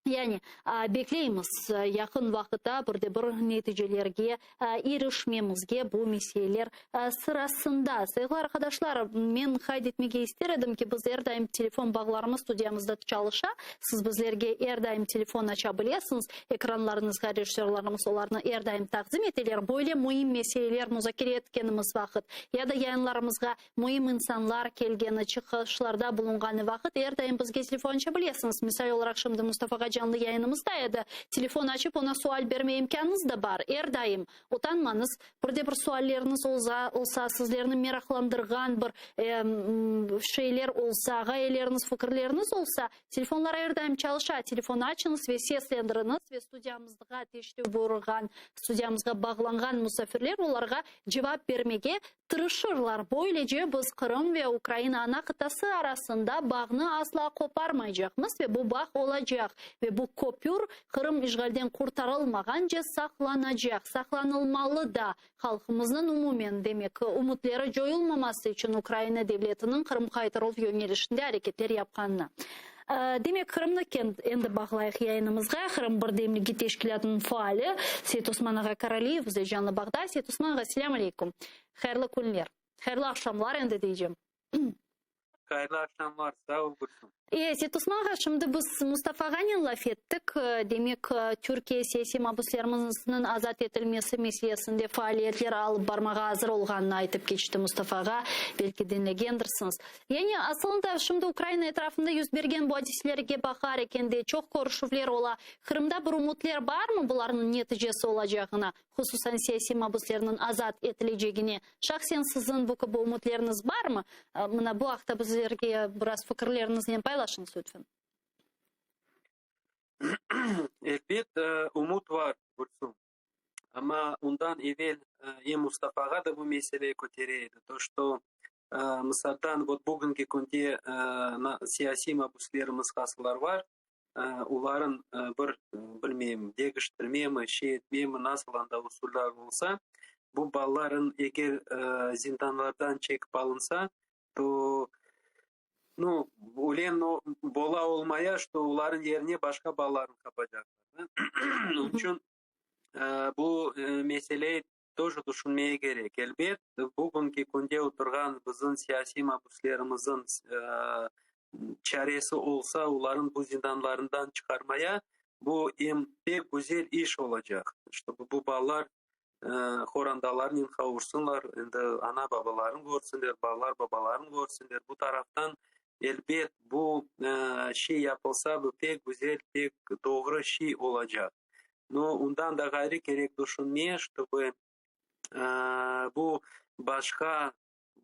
Yani, bekleymiz, yaqın vaqıtta bir de bir neticelerge irişmemizge bu meseleler sırasında. Sayğılı arqadaşlar, men qayd etmege ister edim ki, biz er daim telefon bağlarımız studiyamızda çalışa. Siz bizlerge er daim telefon aça bilesiñiz. Ekranlarıñızğa rejissörlarımız olarnı er daim taqdim eteler. Böyle müim meseleler muzakere etkenimiz vaqıt ya da yayınlarımızğa müim insanlar kelgeni, çıqışlarda bulunğanı vaqıt er daim bizge telefon aça bilesiñiz. Misal olaraq, şimdi Mustafağa canlı yayınımızda edi. Telefon açıp, oña sual berme imkânıñız da bar. Er daim. Utanmañız. Bir de bir sualleriñiz olsa, olsa, sizlerni meraqlandırğan bir şeyler olsa, ğayeleriñiz, fikirleriñiz olsa, telefonlar er daim çalışa. Telefon açıñız ve seslendiriñiz ve studiyamızğa teşrif buyurğan, studiyamızğa bağlanğan musafirler olarğa cevap bermege tırışırlar. Böylece biz Qırım ve Ukraina ana qıtası arasında bağnı asla qoparmaycaqmız ve bu bağ olacaq ve bu köpür Qırım işğalden qurtarılmağance saqlanacaq, saqlanılmalı da, halqımıznıñ umumen, demek, ümütleri coyulmaması içün Ukraina devletiniñ Qırım qaytaruv yöñelişinde areketler yapqanına. Demek, Qırımnı endi bağlayıq yayınımızğa. Qırım birdemligi teşkilâtınıñ faali Seytosman ağa Karaliyev bizle canlı bağda. Seytosman ağa, selâm aleykum. Hayırlı künler. Hayırlı aqşamlar endi deycem. Hayırlı aqşamlar, sağ ol Gülsüm. E, Seytosman ağa, şimdi biz Mustafa ağanen laf ettik. Demek, Türkiye siyasiy mabüslerimizniñ azat etilmesi meselesinde faaliyetler alıp barmağa azır olğanını aytıp keçti Mustafa ağa. Belki diñlegendirsiñiz. Yani, asılında, şimdi Ukraina etrafında yüz bergen bu adiselerge baqar ekende, çoq körüşüvler ola. Qırımda bir ümütler barmı bularnıñ neticesi olacağına, hususan siyasiy mabüslerniñ azat etilecegine? Şahsen siziñ bu kibi ümütleriñiz barmı? Mına bu aqta bizlerge biraz fikirleriñiznen paylaşıñız, lütfen. Elbet, ümüt var, Gülsüm. Amma ondan evel em Mustafağa da bu mesele kötere edi, to, çto. Misaldan, vot bugünki künde siyasiy mabüslerimiz hasılar var, oların bir, bilmeyim, degiştirmemi, şey etmemi, nasıl anda usullar olsa, bu balaların eger zindanlardan çekip alınsa, to, nu, ölen bola olmaya, что oların yerine başqa balalarnı qapacaqlar. Onıñ içün bu mesele тоже tüşünmege kerek. Elbet, bugünki künde oturğan bizim siyasiy mabüslerimizniñ çaresi olsa, oların bu zindanlarından çıqarmaya, bu em pek güzel iş olacaq, чтобы bu balalar qorantalarınen qavuşsınlar, endi ana-babaların körsinler, balalar babaların körsinler. Bu taraftan, elbet, bu şey yapılsa, bu pek güzel, pek doğru şey olacaq. No, ondan da ğayrı kerek tüşünmeye, чтобы bu başqa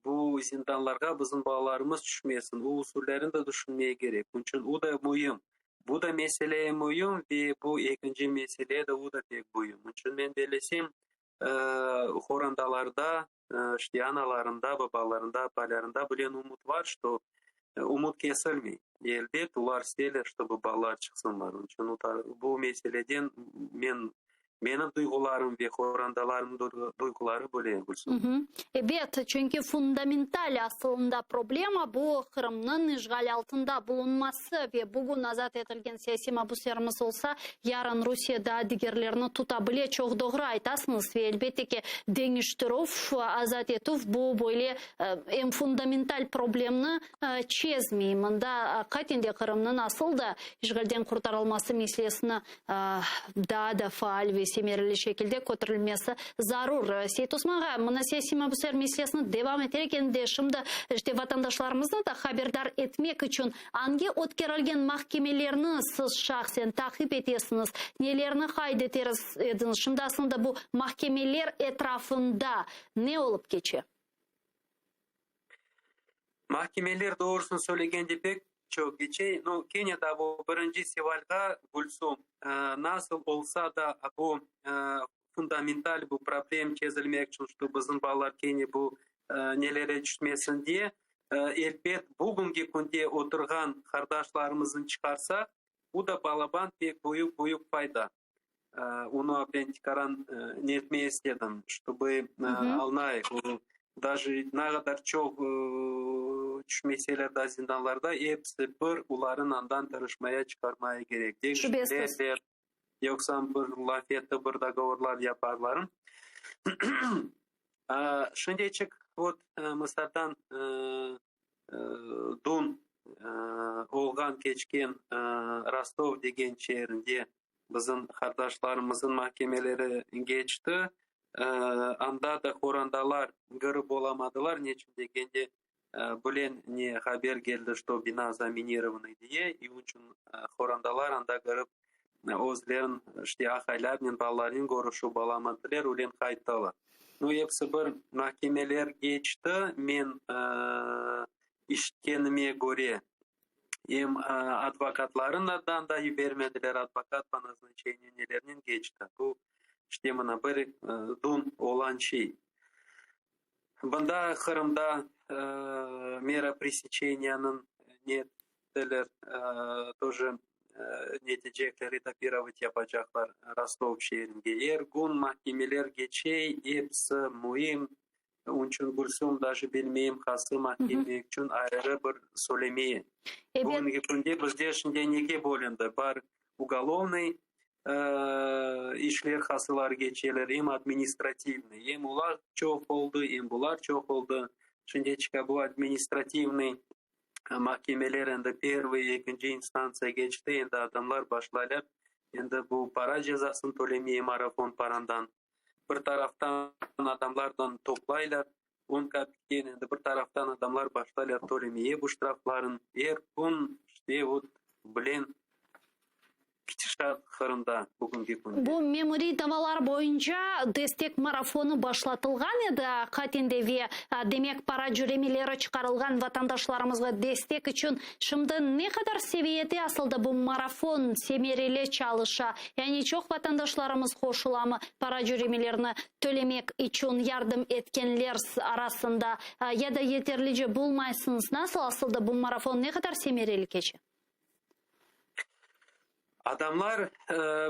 bu zindanlarğa bizim balalarımız tüşmesin, o usullerini de tüşünmeye kerek. Onıñ içün o da müim. Bu da mesele müim ve bu ekinci mesele de o da pek müim. Onıñ içün men bellesem, qorantalarda, işte analarında, babalarında, apalarında bilen ümüt var, что ümüt kesilmey. Elbet, olar isteyler, чтобы balalar çıqsınlar. Onıñ içün bu meseleden men menim duyğularım ve qorantalarımnıñ duyğuları böyle, Gülsüm. Ebet, çünki fundamental asılında problema bu Qırımnıñ işğal altında bulunması ve bugün azat etilgen siyasiy mabüslerimiz olsa, yarın Rusiye daa digerlerini tuta bile. Çoq doğru aytasıñız ve elbette ki, deñiştirüv, azat etüv bu böyle em fundamental problemni çezmey. Mında aqiqaten de Qırımnıñ asıl da işğalden qurtarılması meselesini daa da faal ve semereli şekilde köterilmesi zarur. Seytosman ağa, mına siyasiy mabüsler meselesini devam eterek, endi şimdi işte vatandaşlarımıznı da haberdar etmek içün angi ötkerilgen mahkemelerni siz şahsen taqip etesiñiz, nelerni qayd eter ediñiz? Şimdi aslında bu mahkemeler etrafında ne olıp keçe? Mahkemeler doğrusını söylegende pek çoq keçe. No, kene de bu birinci sevalğa, Gülsum, nasıl olsa da bu fundamental bu problem çezilmek içün, что bizim balalar kene bu nelere tüşmesin diye, elbet, bugünki künde oturğan qardaşlarımıznı çıqarsaq, bu da balaban pek büyük, büyük fayda. Onı ben tikaran netmeye istedim, чтобы alınayıq. Даже ne qadar çoq tüşmeseler da zindanlarda, episi bir oların andan tırışmaya çıqarmaya kerek. Şübesiz. Yoqsa bir laf etti, bir dogovorlar yaparlar. Şimdiçik, вот, misaldan, dün olğan keçken Rostov degen şeerinde bizim qardaşlarımıznıñ mahkemeleri keçti. Anda da qorantalar kirip olamadılar, neçün degende, bilen ne haber keldi, что bina zaminirованный diye, и içün qorantalar anda kirip özlerin işte aqaylarnen, balalarnen körüşip olamadılar, ölen qayttılar. Ну, episi bir mahkemeler keçti, men işitkenime köre, em advokatlarından da yibermediler, advokat по назначению nelernen keçti. Bu işte mına bir dün olan şey. Bunda Qırımda mera presечениyanıñ nettiler, тоже netecekler, этапировать yapacaqlar Rostov şeerinde. Er kün mahkemeler keçe, episi müim. Onıñ içün, Gülsüm, даже bilmeyim, qaysı mahkeme içün ayrı bir söylemeye. Bugünki künde bizde şimdi nege bölündi? Bar уголовный işler hasılar keçeler, em administrativный. Em olar çoq oldı, em bular çoq oldı. Şimdi bu administrativный mahkemeler endi первый, ekinci instantsiya keçti, endi adamlar başlaylar endi bu para cezasını tölemeye marafon parandan. Bir taraftan adamlardan toplaylar 10 kapikten, endi bir taraftan adamlar başlaylar tölemeye bu ştrafların. Er kün işte вот bilen. ketişat Qırımda bugünki künde. Bu memuriy davalar boyunca destek marafonı başlatılğan edi aqiqaten de ve, demek, para cöremeleri çıqarılğan vatandaşlarımızğa destek içün. Şimdi ne qadar seviyede asılda bu marafon semereli çalışa? Yani çoq vatandaşlarımız qoşulamı para cöremelerini tölemek içün yardım etkenler arasında ya da yeterlice bulmaysıñız? Nasıl asılda bu marafon ne qadar semereli keçe? Adamlar,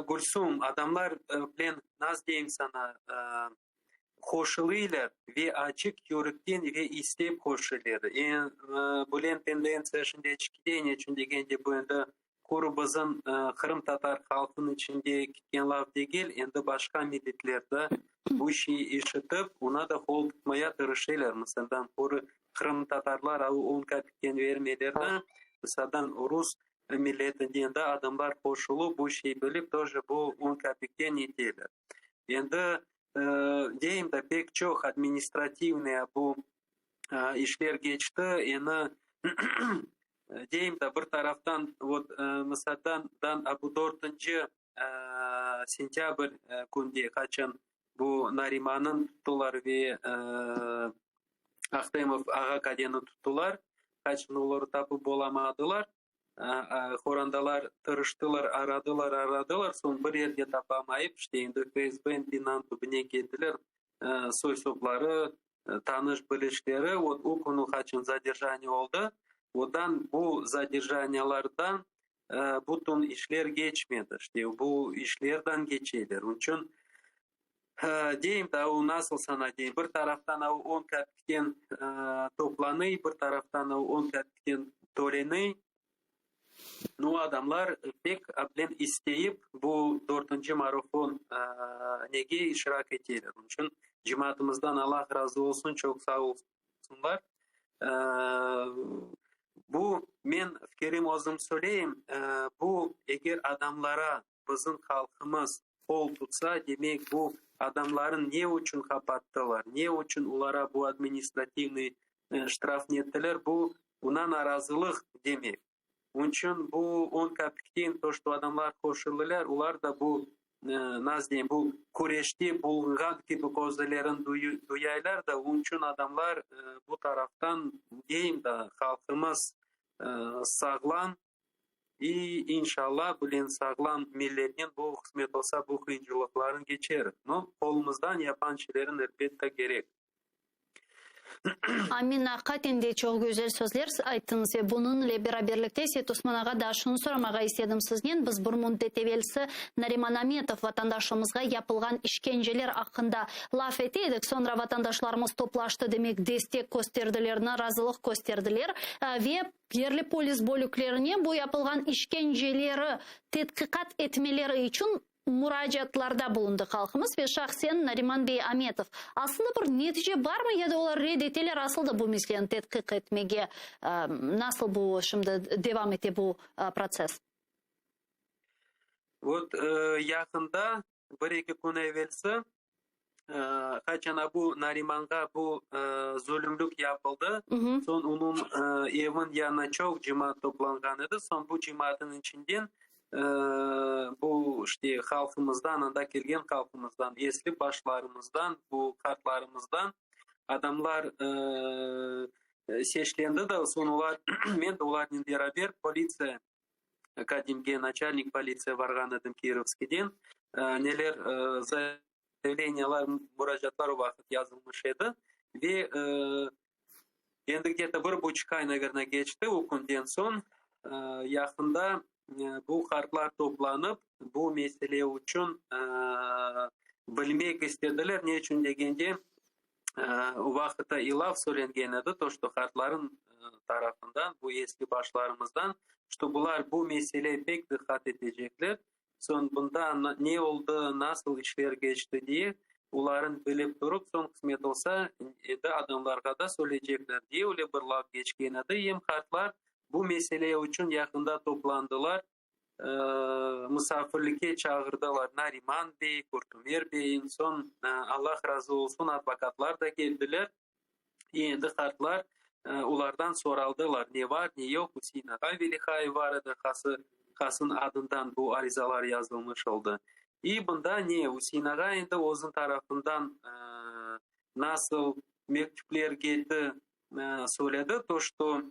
Gülsum, adamlar bilen, naz deyim sana, qoşulıylar ve açıq yürekten ve istep qoşular. Bulen tendentsiya şunday çıqtı, ne içün degende, bu endi quru bizim qırımtatar halqınıñ içinde ketken laf degil, endi başqa milletler de bu şeyi eşitip, oña da qol tutmaya tırışalar. Meselâ, quru qırımtatarlar on kapikten vermeyler de, meselâ, rus milletinden de adamlar qoşulıp, bu şey bilip, тоже bu on kapikten eteler. Endi, deyim da, pek çoq administrativnıy bu işler keçti, eni, deyim da, bir taraftan, vot, meselâ, bu dörtünci sentâbr künde qaçan bu Nariman'nı tuttılar ve Ahtemov ağa kadeni tuttılar, qaçın oları tapıp olamadılar, qorantalar tırıştılar, aradılar, aradılar, soñ bir yerge tapamayıp, işte endi FSB binanıñ tübüne keldiler, soy-sopları, tanış-bilişleri, vot o künü qaçın zadержание oldı, odan bu zadержаниялардан bütün işler keçmedi, işte bu işlerden keçeler. Onıñ içün deyim da, o nasıl sana deyim, bir taraftan o 10 kapikten toplanıy, bir taraftan o 10 kapikten töleniy. Nu, adamlar pek bilen isteyip bu dörtünci marafon nege iştirak eteler. Onıñ içün cemaatımızdan Allah razı olsun, çoq sağ olsunlar. Bu men fikirim özüm söyleyim, bu eger adamlara bizim halqımız qol tutsa, demek bu adamların ne içün qapattılar, ne içün olara bu administrativnıy ştraf nettiler, bu buna narazılıq demek. Onıñ içün bu 10 kapikten то, что adamlar qoşuldılar, olar da bu, naz deyim, bu küreşte bulunğan kibi közlerin duyaylar da, onıñ içün adamlar bu taraftan, deyim da, halqımız sağlam i inşallah bulen sağlam milletnen bu qısmet olsa bu qıyıncılıqların keçer. No, qolumızdan yapan şeylerin elbette kerek. Amin, aqiqaten de çoq güzel sözler ayttıñız ve bunıñle beraberlikte Seytosman ağa daa şunı soramağa istedim siznen, biz bir müddet evelsi Nariman Ametov vatandaşımızğa yapılğan işkenceler aqqında laf ete edik, soñra vatandaşlarımız toplaştı, demek destek kösterdiler, narazılıq kösterdiler ve yerli polis bölüklerine bu yapılğan işkenceleri tedqiqat etmeleri içün muracaatlarda bulundı halqımız ve şahsen Nariman bey Ametov. Aslında bir netice barmı ya da olar red eteler asıl da bu meseleni tedqiq etmege? Nasıl bu şimdi devam ete bu protsess? Vot, yaqında, bir-eki kün evelsi, qaçan bu Narimanğa bu zulümlük yapıldı, soñ onıñ evin yanına çoq cemaat toplanğan edi, soñ bu cemaatnıñ içinden bu işte halqımızdan, anda kelgen halqımızdan, esli başlarımızdan, bu qartlarımızdan adamlar seçlendi da, soñ olar, men de olarnen beraber politsiya Kadimge naçalnik politsiya varğan edim Kirovskiyden. Neler zayavleniyalar, muracaatlar o vaqıt yazılmış edi. Ve endi gde-to bir buçuq ay, naverno, keçti o künden soñ. Yaqında bu qartlar toplanıp, bu mesele içün bilmek istediler. Ne içün degende, o vaqıtta ilaf söylengen edi, to, что qartların tarafından, bu eski başlarımızdan, что bular bu mesele pek diqqat etecekler. Soñ bunda ne oldı, nasıl işler keçti diye, oların bilip turıp, soñ qısmet olsa, endi adamlarğa da söyleycekler diye öyle bir laf keçken edi. Em qartlar bu mesele içün yaqında toplandılar, musafirlikke çağırdılar Nariman bey, Kurtumer bey, soñ Allah razı olsun, advokatlar da keldiler. Endi qartlar olardan soraldılar, ne bar, ne yoq, Üsein ağa Velihayev bar edi, hası. Qasın adından bu arizalar yazılmış oldı. İ bunda ne, Üsein ağa endi özüñ tarafından nasıl mektüpler keldi söyledi, to, что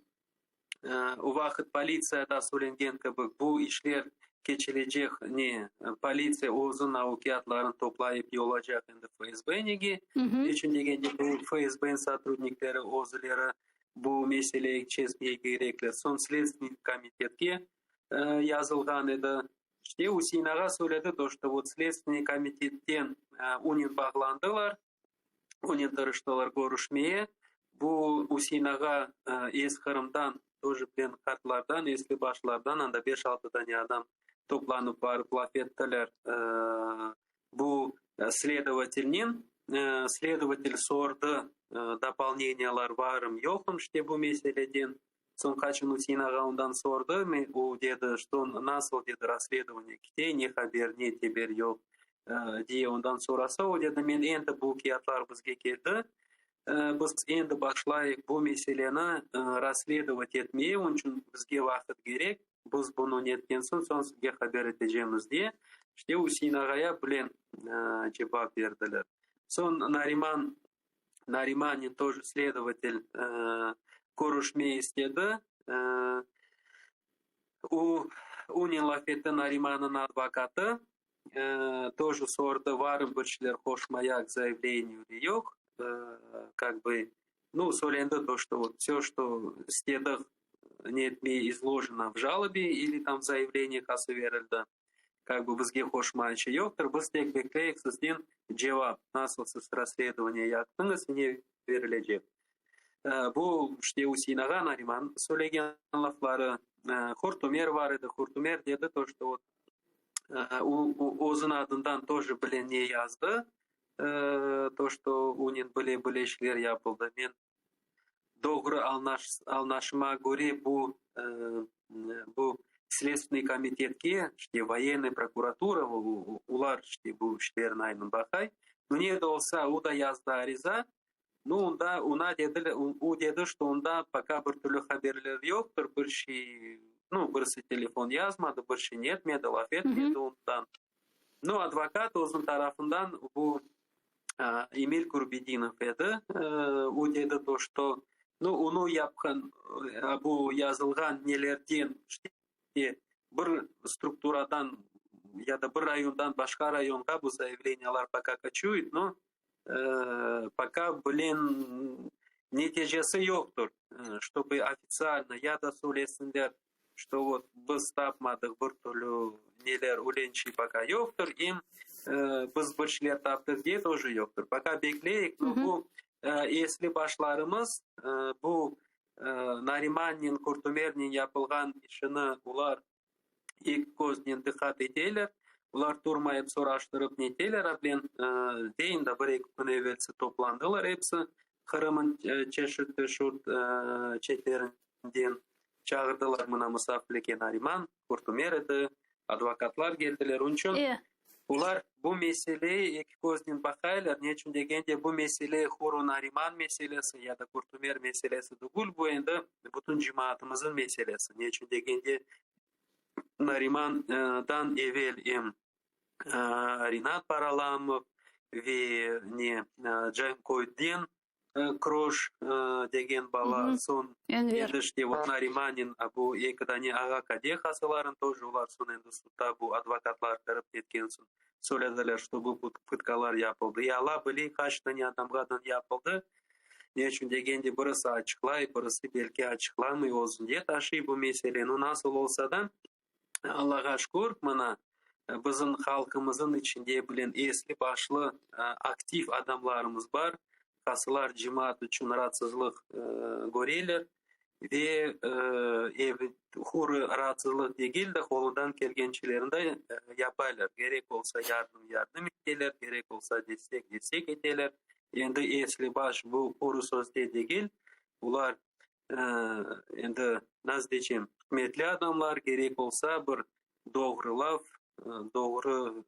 o vaqıt politsiyada söylengen kibi, bu işler keçilecek ne, politsiya özüniñ avukiatlarını toplayıp yolacaq endi FSB-nege, neçün degende bu FSB-niñ sotrudnikleri özleri bu meseleyi çezmege kerekler. Soñ Sledstvenniy komitetke yazılğan edi. İşte, Üsein ağa söyledi, to, что vot Sledstvenniy komitetten onen bağlandılar, onen tırıştılar körüşmeye. Bu Üsein ağa Es Qırımdan, тоже bilen qartlardan, esli başlardan, anda beş-altı dane adam toplanıp barıp laf ettiler bu sledovatelnen. Sledovatel sordı, dopolneniyalar varım, yoqım işte bu meseleden. Soñ qaçın Üsein ağa ondan sordı, o dedi, что nasıl, dedi, rasledovaniye kite, ne haber, ne teber yoq, diye ondan sorasa, o dedi, men endi bu kâğıtlar bizge keldi, biz endi başlayıq bu meseleni rasledovat etmeye, onıñ içün bizge vaqıt kerek, biz bunı netken soñ, soñ sizge haber etecemiz, diye, işte Üsein ağaya bilen cevap berdiler. Soñ Nariman, Narimannen тоже sledovatel körüşme istedi. O, onen laf etti Narimannıñ advokatı, тоже sordı, varmı bir şeyler qoşmaya k заявлению ili yoq, как бы, ну, söylendi то, что вот все, что istedik ne etmey изложено в жалобе или там в заявлении qası berildi, как бы bizge qoşma işi yoqtır, biz tek bekleyik sizden cevap, nasıl siz rasledovaniye yaptıñız, ne verilecek. Bu işte Üsein ağa Nariman söylegen lafları. Hurtumer bar edi, Hurtumer dedi то, что вот özüniñ adından тоже bile ne yazdı, то, что onen bile bile işler yapıldı. Men doğru añlaşıma köre bu bu Следственный komitetke, işte voyenный prokuratura, olar işte bu işlerni aynı baqay. Но ne de olsa, o da yazdı ariza, ну, onda oña dediler, o dedi, что onda пока bir türlü haberler yoqtır, bir şey, ну, birisi telefon yazmadı, bir şey netmedi, laf etmedi ondan. Ну, advokat özüniñ tarafından bu Emil Kurbedinov edi, o dedi то, что, ну, onı yapqan, bu yazılğan nelerden işte bir strukturadan ya da bir rayondan başqa rayonğa bu заявлениялар пока кочуют, но пока bilen neticesi yoqtır, чтобы официально ya da söylesinler, что вот biz tapmadıq bir türlü neler öyle şey пока yoqtır, em biz bir şeyler taptıq diye тоже yoqtır. Пока bekleyik, но bu esli başlarımız bu Narimannen, Kurtumernen yapılğan işini olar eki köznen diqqat eteler, olar turmayıp soraştırıp neteler, bilen deyin da bir-eki kün evelsi toplandılar episi Qırımın çeşit şurt çetlerinden çağırdılar mına musafirlikke Nariman, Kurtumer edi, advokatlar keldiler. Onıñ içün olar bu meseleye eki köznen baqaylar, ne içün degende bu mesele Huru Nariman meselesi ya da Kurtumer meselesi tügül, bu endi bütün cemaatımıznıñ meselesi. Ne içün degende Narimandan evel em Rinat Paralamov ve ne Canköyden Kroş degen bala, soñ endi işte vot Narimannen bu eki dane ağa-kade hasıların тоже olar soñ endi sudda bu advokatlar kirip ketken soñ söylediler, что bu pıtkalar yapıldı. Ya Alla bile qaç dane adamğadan yapıldı. Ne içün degende birisi açıqlay, birisi belki açıqlamay, özünde taşıy bu meseleni. Nasıl olsa da, Allağa şükür, mına bizim halqımıznıñ içinde bilen esli-başlı aktiv adamlarımız bar, hasılar cemaat içün raatsızlıq köreler ve quru raatsızlıq degil de, qolundan kelgençelerini de yapaylar. Kerek olsa yardım, yardım eteler, kerek olsa destek, destek eteler. Endi esli-baş bu quru sözde degil, olar endi nasıl deycem, ikmetli adamlar, kerek olsa bir doğru laf, doğru,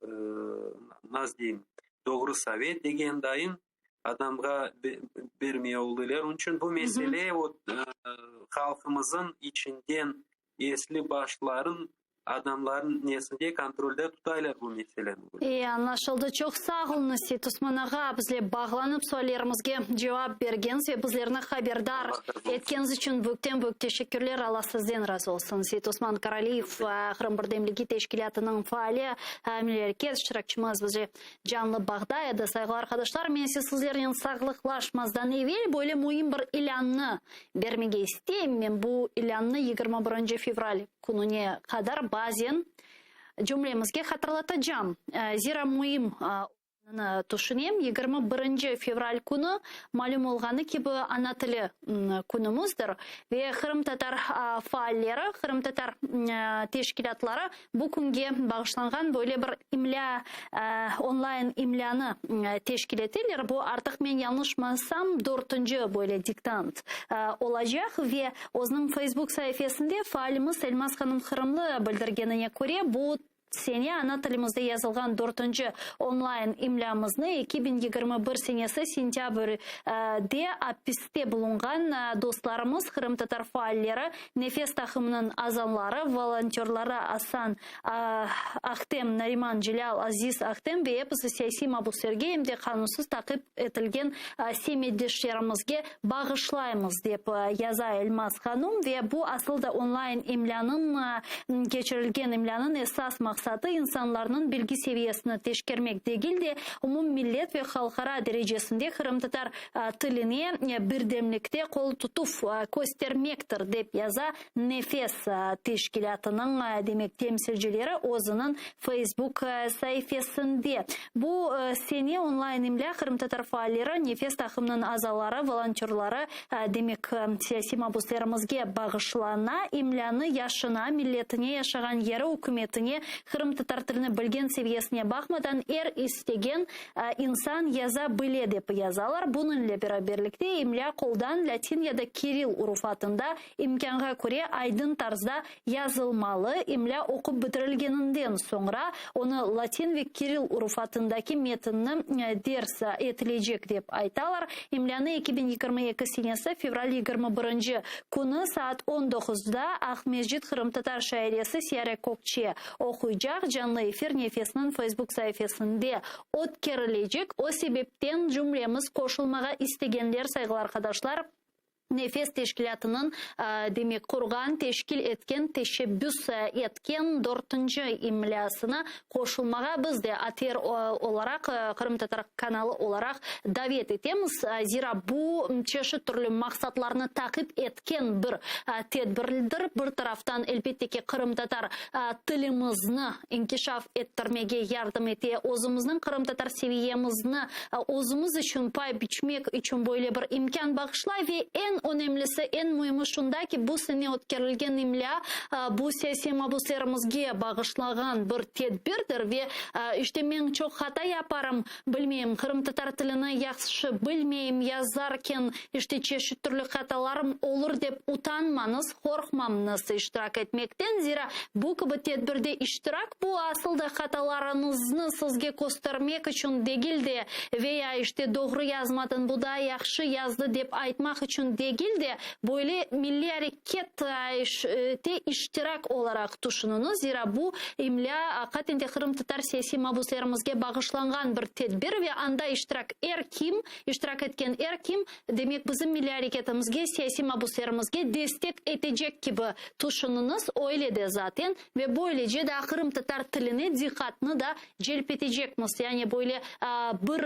nasıl deyim, doğru sovet degen dayın adamğa bermey oldılar. Onıñ içün bu mesele vot halqımıznıñ içinden esli başların. adamların nesinde kontrolde tutaylar bu meseleni. E, añlaşıldı. Çoq sağ oluñız, Seytosman ağa, bizle bağlanıp suallerimizge cevap bergeniñiz ve bizlerni haberdar etkeniñiz içün büyükten büyük teşekkürler. Alla sizden razı olsun. Seytosman Karaliyev, Qırım birdemligi teşkilâtınıñ faali, milliy areket iştirakçimiz bizle canlı bağda edi. Sayğılı arqadaşlar, men ise sizlernen sağlıqlaşmazdan evel böyle müim bir ilânnı bermege isteyim. Men bu ilânnı 21 fevral kününe qadar bazen cümlemizge hatırlatacam. Zira müim olğanını tüşünem. 21 fevral künü, malüm olğanı kibi, ana tili künümizdir ve qırımtatar faalleri, qırımtatar teşkilâtları bu künge bağışlanğan böyle bir imlâ, onlayn imlânı teşkil eteler. Bu artıq, men yañlışmasam, dörtünci böyle diktant olacaq ve Özüniñ Facebook saifesinde faalimiz Elmaz hanım Qırımlı bildirgenine köre, bu sene ana tilimizde yazılğan dörtünci onlayn imlâmıznı 2021 senesi sentâbrde apiste bulunğan dostlarımız, qırımtatar faalleri, Nefes taqımınıñ azanları, volontörları Asan Ahtem, Nariman Celâl, Aziz Ahtem ve episi siyasiy mabuslerge em de qanunsız taqip etilgen semetdeşlerimizge bağışlaymız, dep yaza Elmaz hanum. Ve bu asıl da onlayn imlânıñ, keçirilgen imlânıñ esas maqsadı insanlarnıñ bilgi seviyesini teşkermek degil de, umummillet ve halqara derecesinde qırımtatar tiline birdemlikte qol tutuv köstermektir, dep yaza Nefes teşkilâtınıñ, demek, temsilcileri özüniñ Facebook saifesinde. Bu sene onlayn imlâ qırımtatar faalleri, Nefes taqımınıñ azaları, volontörları, demek, siyasiy mabuslerimizge bağışlana. İmlânı yaşına, milletine, yaşağan yeri, ükümetine, qırımtatar tilini bilgen seviyesine baqmadan er istegen İnsan yaza bile dep yazalar. Bunıñle beraberlikte imlâ qoldan latin ya da kiril urufatında imkânğa köre aydın tarzda yazılmalı. İmlâ oqup bitirilgeninden soñra onı latin ve kiril urufatındaki metinni ders etilecek dep aytalar. İmlânı 2022 senesi fevral 21-nci künü saat on doquzda Aqmescit qırımtatar şairesi Siyare Kökçe oquycaq, canlı efir Nefesniñ Facebook saifesinde ötkerilecek. O sebepten cümlemiz qoşulmağa istegenler, sayğılı arqadaşlar, Nefes teşkilâtınıñ, demek, qurğan, teşkil etken, teşebbüs etken dörtünci imlâsına qoşulmağa biz de ATR olaraq, Qırımtatar kanalı olaraq davet etemiz. Zira bu çeşit türlü maqsatlarnı taqip etken bir tedbirdir. Bir taraftan, elbette ki, qırımtatar tilimizni inkişaf ettirmege yardım ete, özümizniñ qırımtatar seviyemizni özümiz içün pay biçmek içün böyle bir imkân bağışlay ve eñ önemlisi, eñ müimi şunda ki, bu sene ötkerilgen imlâ bu siyasiy mabuslerimizge bağışlağan bir tedbirdir ve işte men çoq hata yaparım, bilmeyim, qırımtatar tilini yahşı bilmeyim, yazarken işte çeşit türlü hatalarım olur dep utanmañız, qorqmamñız iştirak etmekten, zira bu kibi tedbirde iştirak, bu asıl da hatalarıñıznı sizge köstermek içün degil de, ve ya işte doğru yazmadın, bu daa yahşı yazdı dep aytmaq içün degil de, böyle milliy arekette iştirak olaraq tüşüniñiz, zira bu imlâ aqiqaten de qırımtatar siyasiy mabuslerimizge bağışlanğan bir tedbir ve anda iştirak er kim, iştirak etken er kim, Demek, bizim milliy areketimizge, siyasiy mabuslerimizge destek etecek kibi tüşüniñiz, öyle de zaten, ve böylece daa qırımtatar tiline diqqatnı da celp etecekmiz. Yani böyle bir,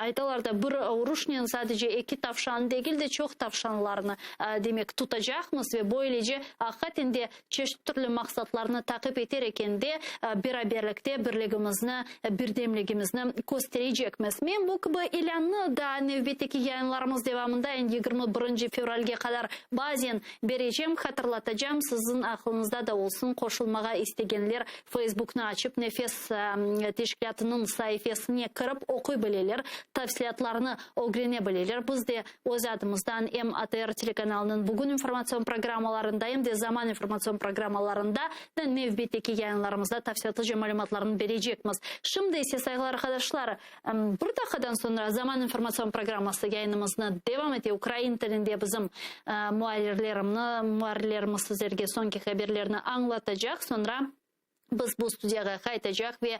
aytalar da, bir uruşnen sadece eki tavşan degil de, çoq tavşanlarnı, demek, tutacaqmız ve böylece aqiqaten de çeşit türlü maqsatlarnı taqip eter eken de, beraberlikte birligimizni, birdemligimizni kösterecekmiz. Men bu kibi ilânnı daa nevbetteki yayınlarımız devamında, endi 21 fevralge qadar bazen berecem, hatırlatacam, siziñ aqlıñızda da olsun, qoşulmağa istegenler Facebooknı açıp, Nefes teşkilâtınıñ saifesine kirip oquy bileler, tafsilâtlarnı ögrene bileler. Biz de öz adımızdan. yayınımızdan em ATR telekanalınıñ Bugün informatsion programmalarında, em de Zaman informatsion programmalarında nevbetteki yayınlarımızda tafsilâtlıca malümatlarnı berecekmiz. Şimdi ise, sayğılı arqadaşlar, bir daqiqadan soñra Zaman informatsion programması yayınımıznı devam ete. Ukrain tilinde bizim muarrirlerimni, muarrirlerimiz sizlerge soñki haberlerni añlatacaq. Soñra biz bu studiyağa qaytacaq ve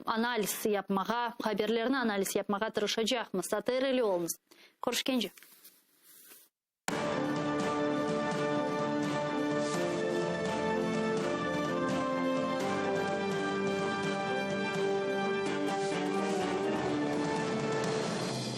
analiz yapmağa, haberlerni analiz yapmağa tırışacaqmız. ATR ile oluñız. Körüşkence.